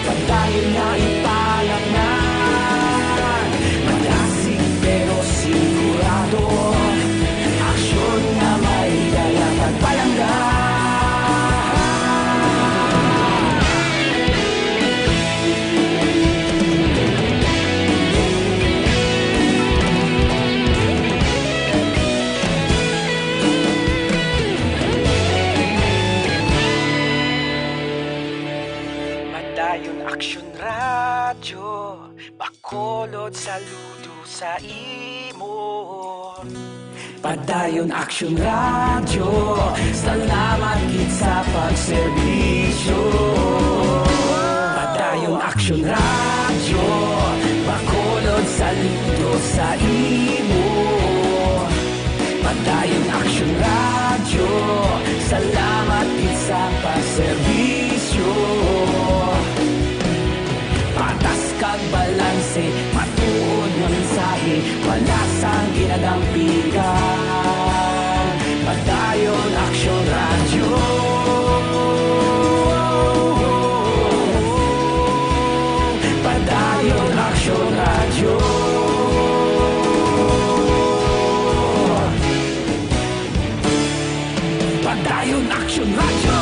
Padayon nga ipalatnan, madasig pero sigurado, aksyon nga may dala kag palangga. Padayon Aksyon Radyo, Bacolod, saludo sa imo. Padayon Aksyon Radyo, salamat gid sa pagserbisyo. Padayon Aksyon Radyo, Bacolod, saludo sa imo. Padayon Aksyon Radyo, salamat gid sa pagserbisyo. Patas kag balanse, matuod nga mensahe, wala sang ginadampigan. Padayon Aksyon Radyo. Padayon Aksyon Radyo. Padayon Aksyon Radyo.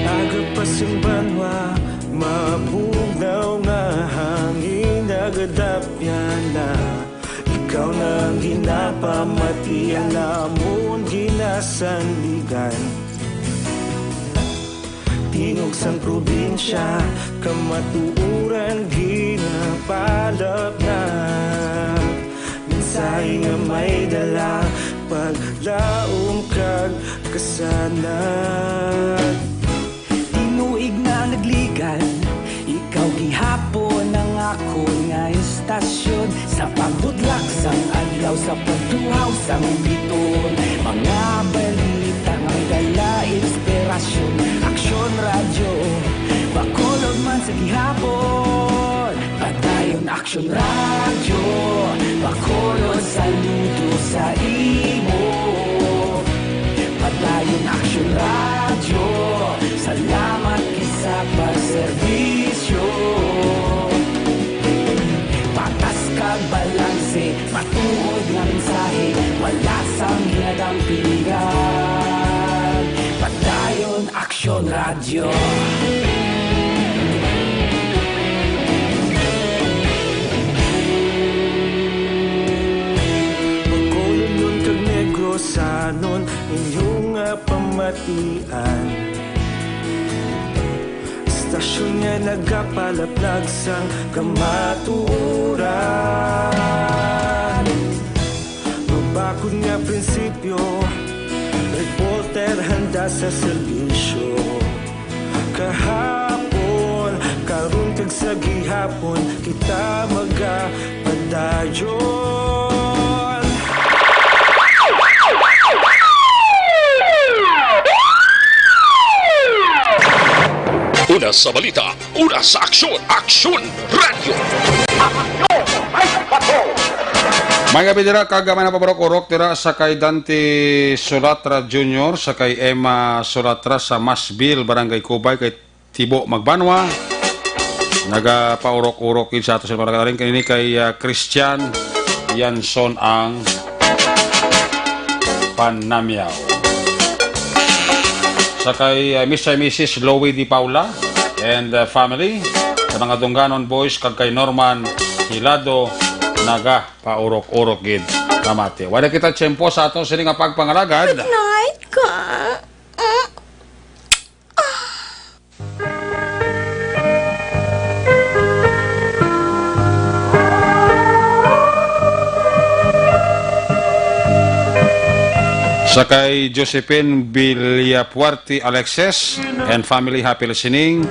Aga pa sing banwa, mabugnaw nga hangin nagadapyan na. Ikaw na ang ginapamati, ang amon ginasandigan. Tingog sang probinsya, kamatuoran ginapalapnag. Tay nga may dala, paglaom kag kasanag. Tinuig na ang nagligan, ikaw gihapon ang akon nga istasyon. Sa pagbudlak sang adlaw, sa pagtuhaw sang biton, mga balita nga may dala inspirasyon. Aksyon Radyo, Bacolod man sa gihapon. Padayon Aksyon Radyo, Bacolod, saludo sa imo. Padayon Aksyon Radyo, salamat kay sa pagserbisyo. Patas kag balanse, matuod nga mensahe, wala sang ginadampingan. Padayon Aksyon Radyo. Bacolodnon kag Negrosanon, inyo nga pamatian. Istasyon nga nagapalaplag sang kamatuoran. Mabakod nga prinsipyo, reporter handa sa serbisyo. Kahapon, karon kag sa gihapon, kita magapadayon. Una sa balita, una sa aksyon, Aksyon Radyo. Mga bidira, kag may napabarok-urok dira sa kay Dante Solatra Junior, sa kay Emma Solatra sa Masbil, Barangay Cubay, kay Tibo Magbanwa. Nagapaurok-urok gid sa ato sa mga nagkataring kanini kay, ah, Christian Yanson ang panamyaw. Sa kay, ah, Mister and Missus Louie Di Paula and, ah, family, sa mga Dungganon Boys kag kay Norman Hilado, nagapaurok-urok gid nga mati. Wala kita tiyempo sa ato sini nga pagpangalagad. Good night ka. Mm. Sa kay Josephine Villafuerte Alexis and family, happy listening.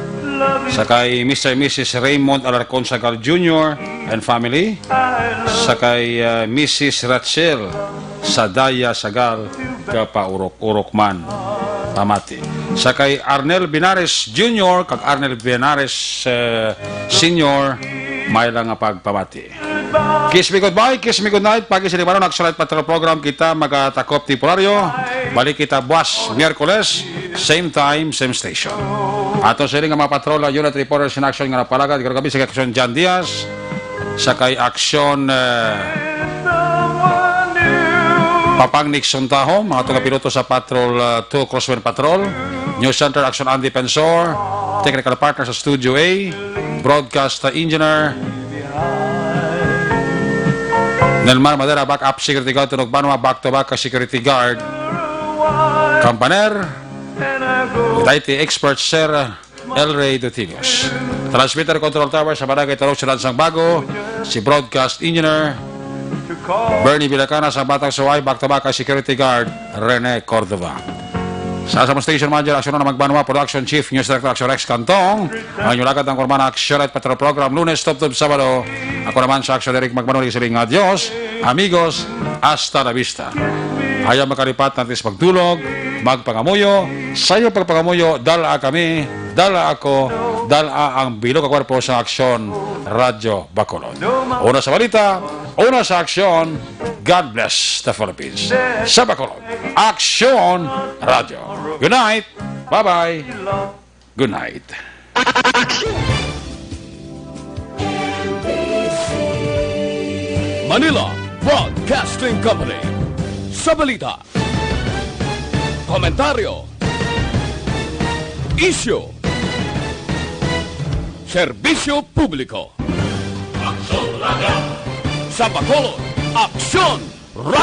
Sa kay Mister and Missus Raymond Alarcon Sagal Junior and family. Sa kay, uh, Missus Rachel Sadaya Sagal, kapaurok-urok man. Pamati. Sa kay Arnel Binares Junior kag Arnel Binares, uh, Senior, may lang nga pagpamati. Kiss me goodbye, kiss me goodnight. Pagi sa Libanon, Aksyon Radyo Patrol Program, kita magatakop temporaryo. Balik kita buwas, Miyerkules, same time, same station. Ato sini nga mga patrol, unit reporters in action nga napalagad, karon kami sa Aksyon Jan Diaz, sa kay Aksyon, eh, Papang Nixon Taho, mga tunga piloto sa Patrol, uh, two Crosswind Patrol, News Center Aksyon Andy Pensor, technical partner sa Studio A, broadcast, uh, engineer, Nelmar Madera, backup security guard, Tunog Banwa, back to back ka security guard, Campaner, with I T expert, Sir El Rey Dutilios. Transmitter control tower sa Barangay Tarong, Siyudad sang Bago, si broadcast engineer, Bernie Villacana sa Batang Suway, back to back ka security guard, Rene Cordova. Sa, sa station manager, Aksyon Una Magbanwa, production chief, news director, Aksyon Rex Cantong. Ang inyong lagad ang kurman, Aksyon Radyo Patrol Program, Lunes, tubtob Sabado. Ako naman sa Aksyon, Eric Magbanwa, nagsiling nga, Dios, amigos, hasta la vista. Ayaw makalipat natin sa pagdulog, magpangamuyo, sa iyo pagpangamuyo, dala kami, dala ako, dala ang bilog nga kwarpo sa Aksyon Radyo Bacolod. Una sa balita, una sa aksyon, God bless the Philippines. Sa Bacolod, Aksyon Radyo. Good night. Bye-bye. Good night. Manila Broadcasting Company. Sa balita, komentaryo, isyu, serbisyo publiko. Aksyon Radyo. Sa Bacolod, Aksyon Radyo.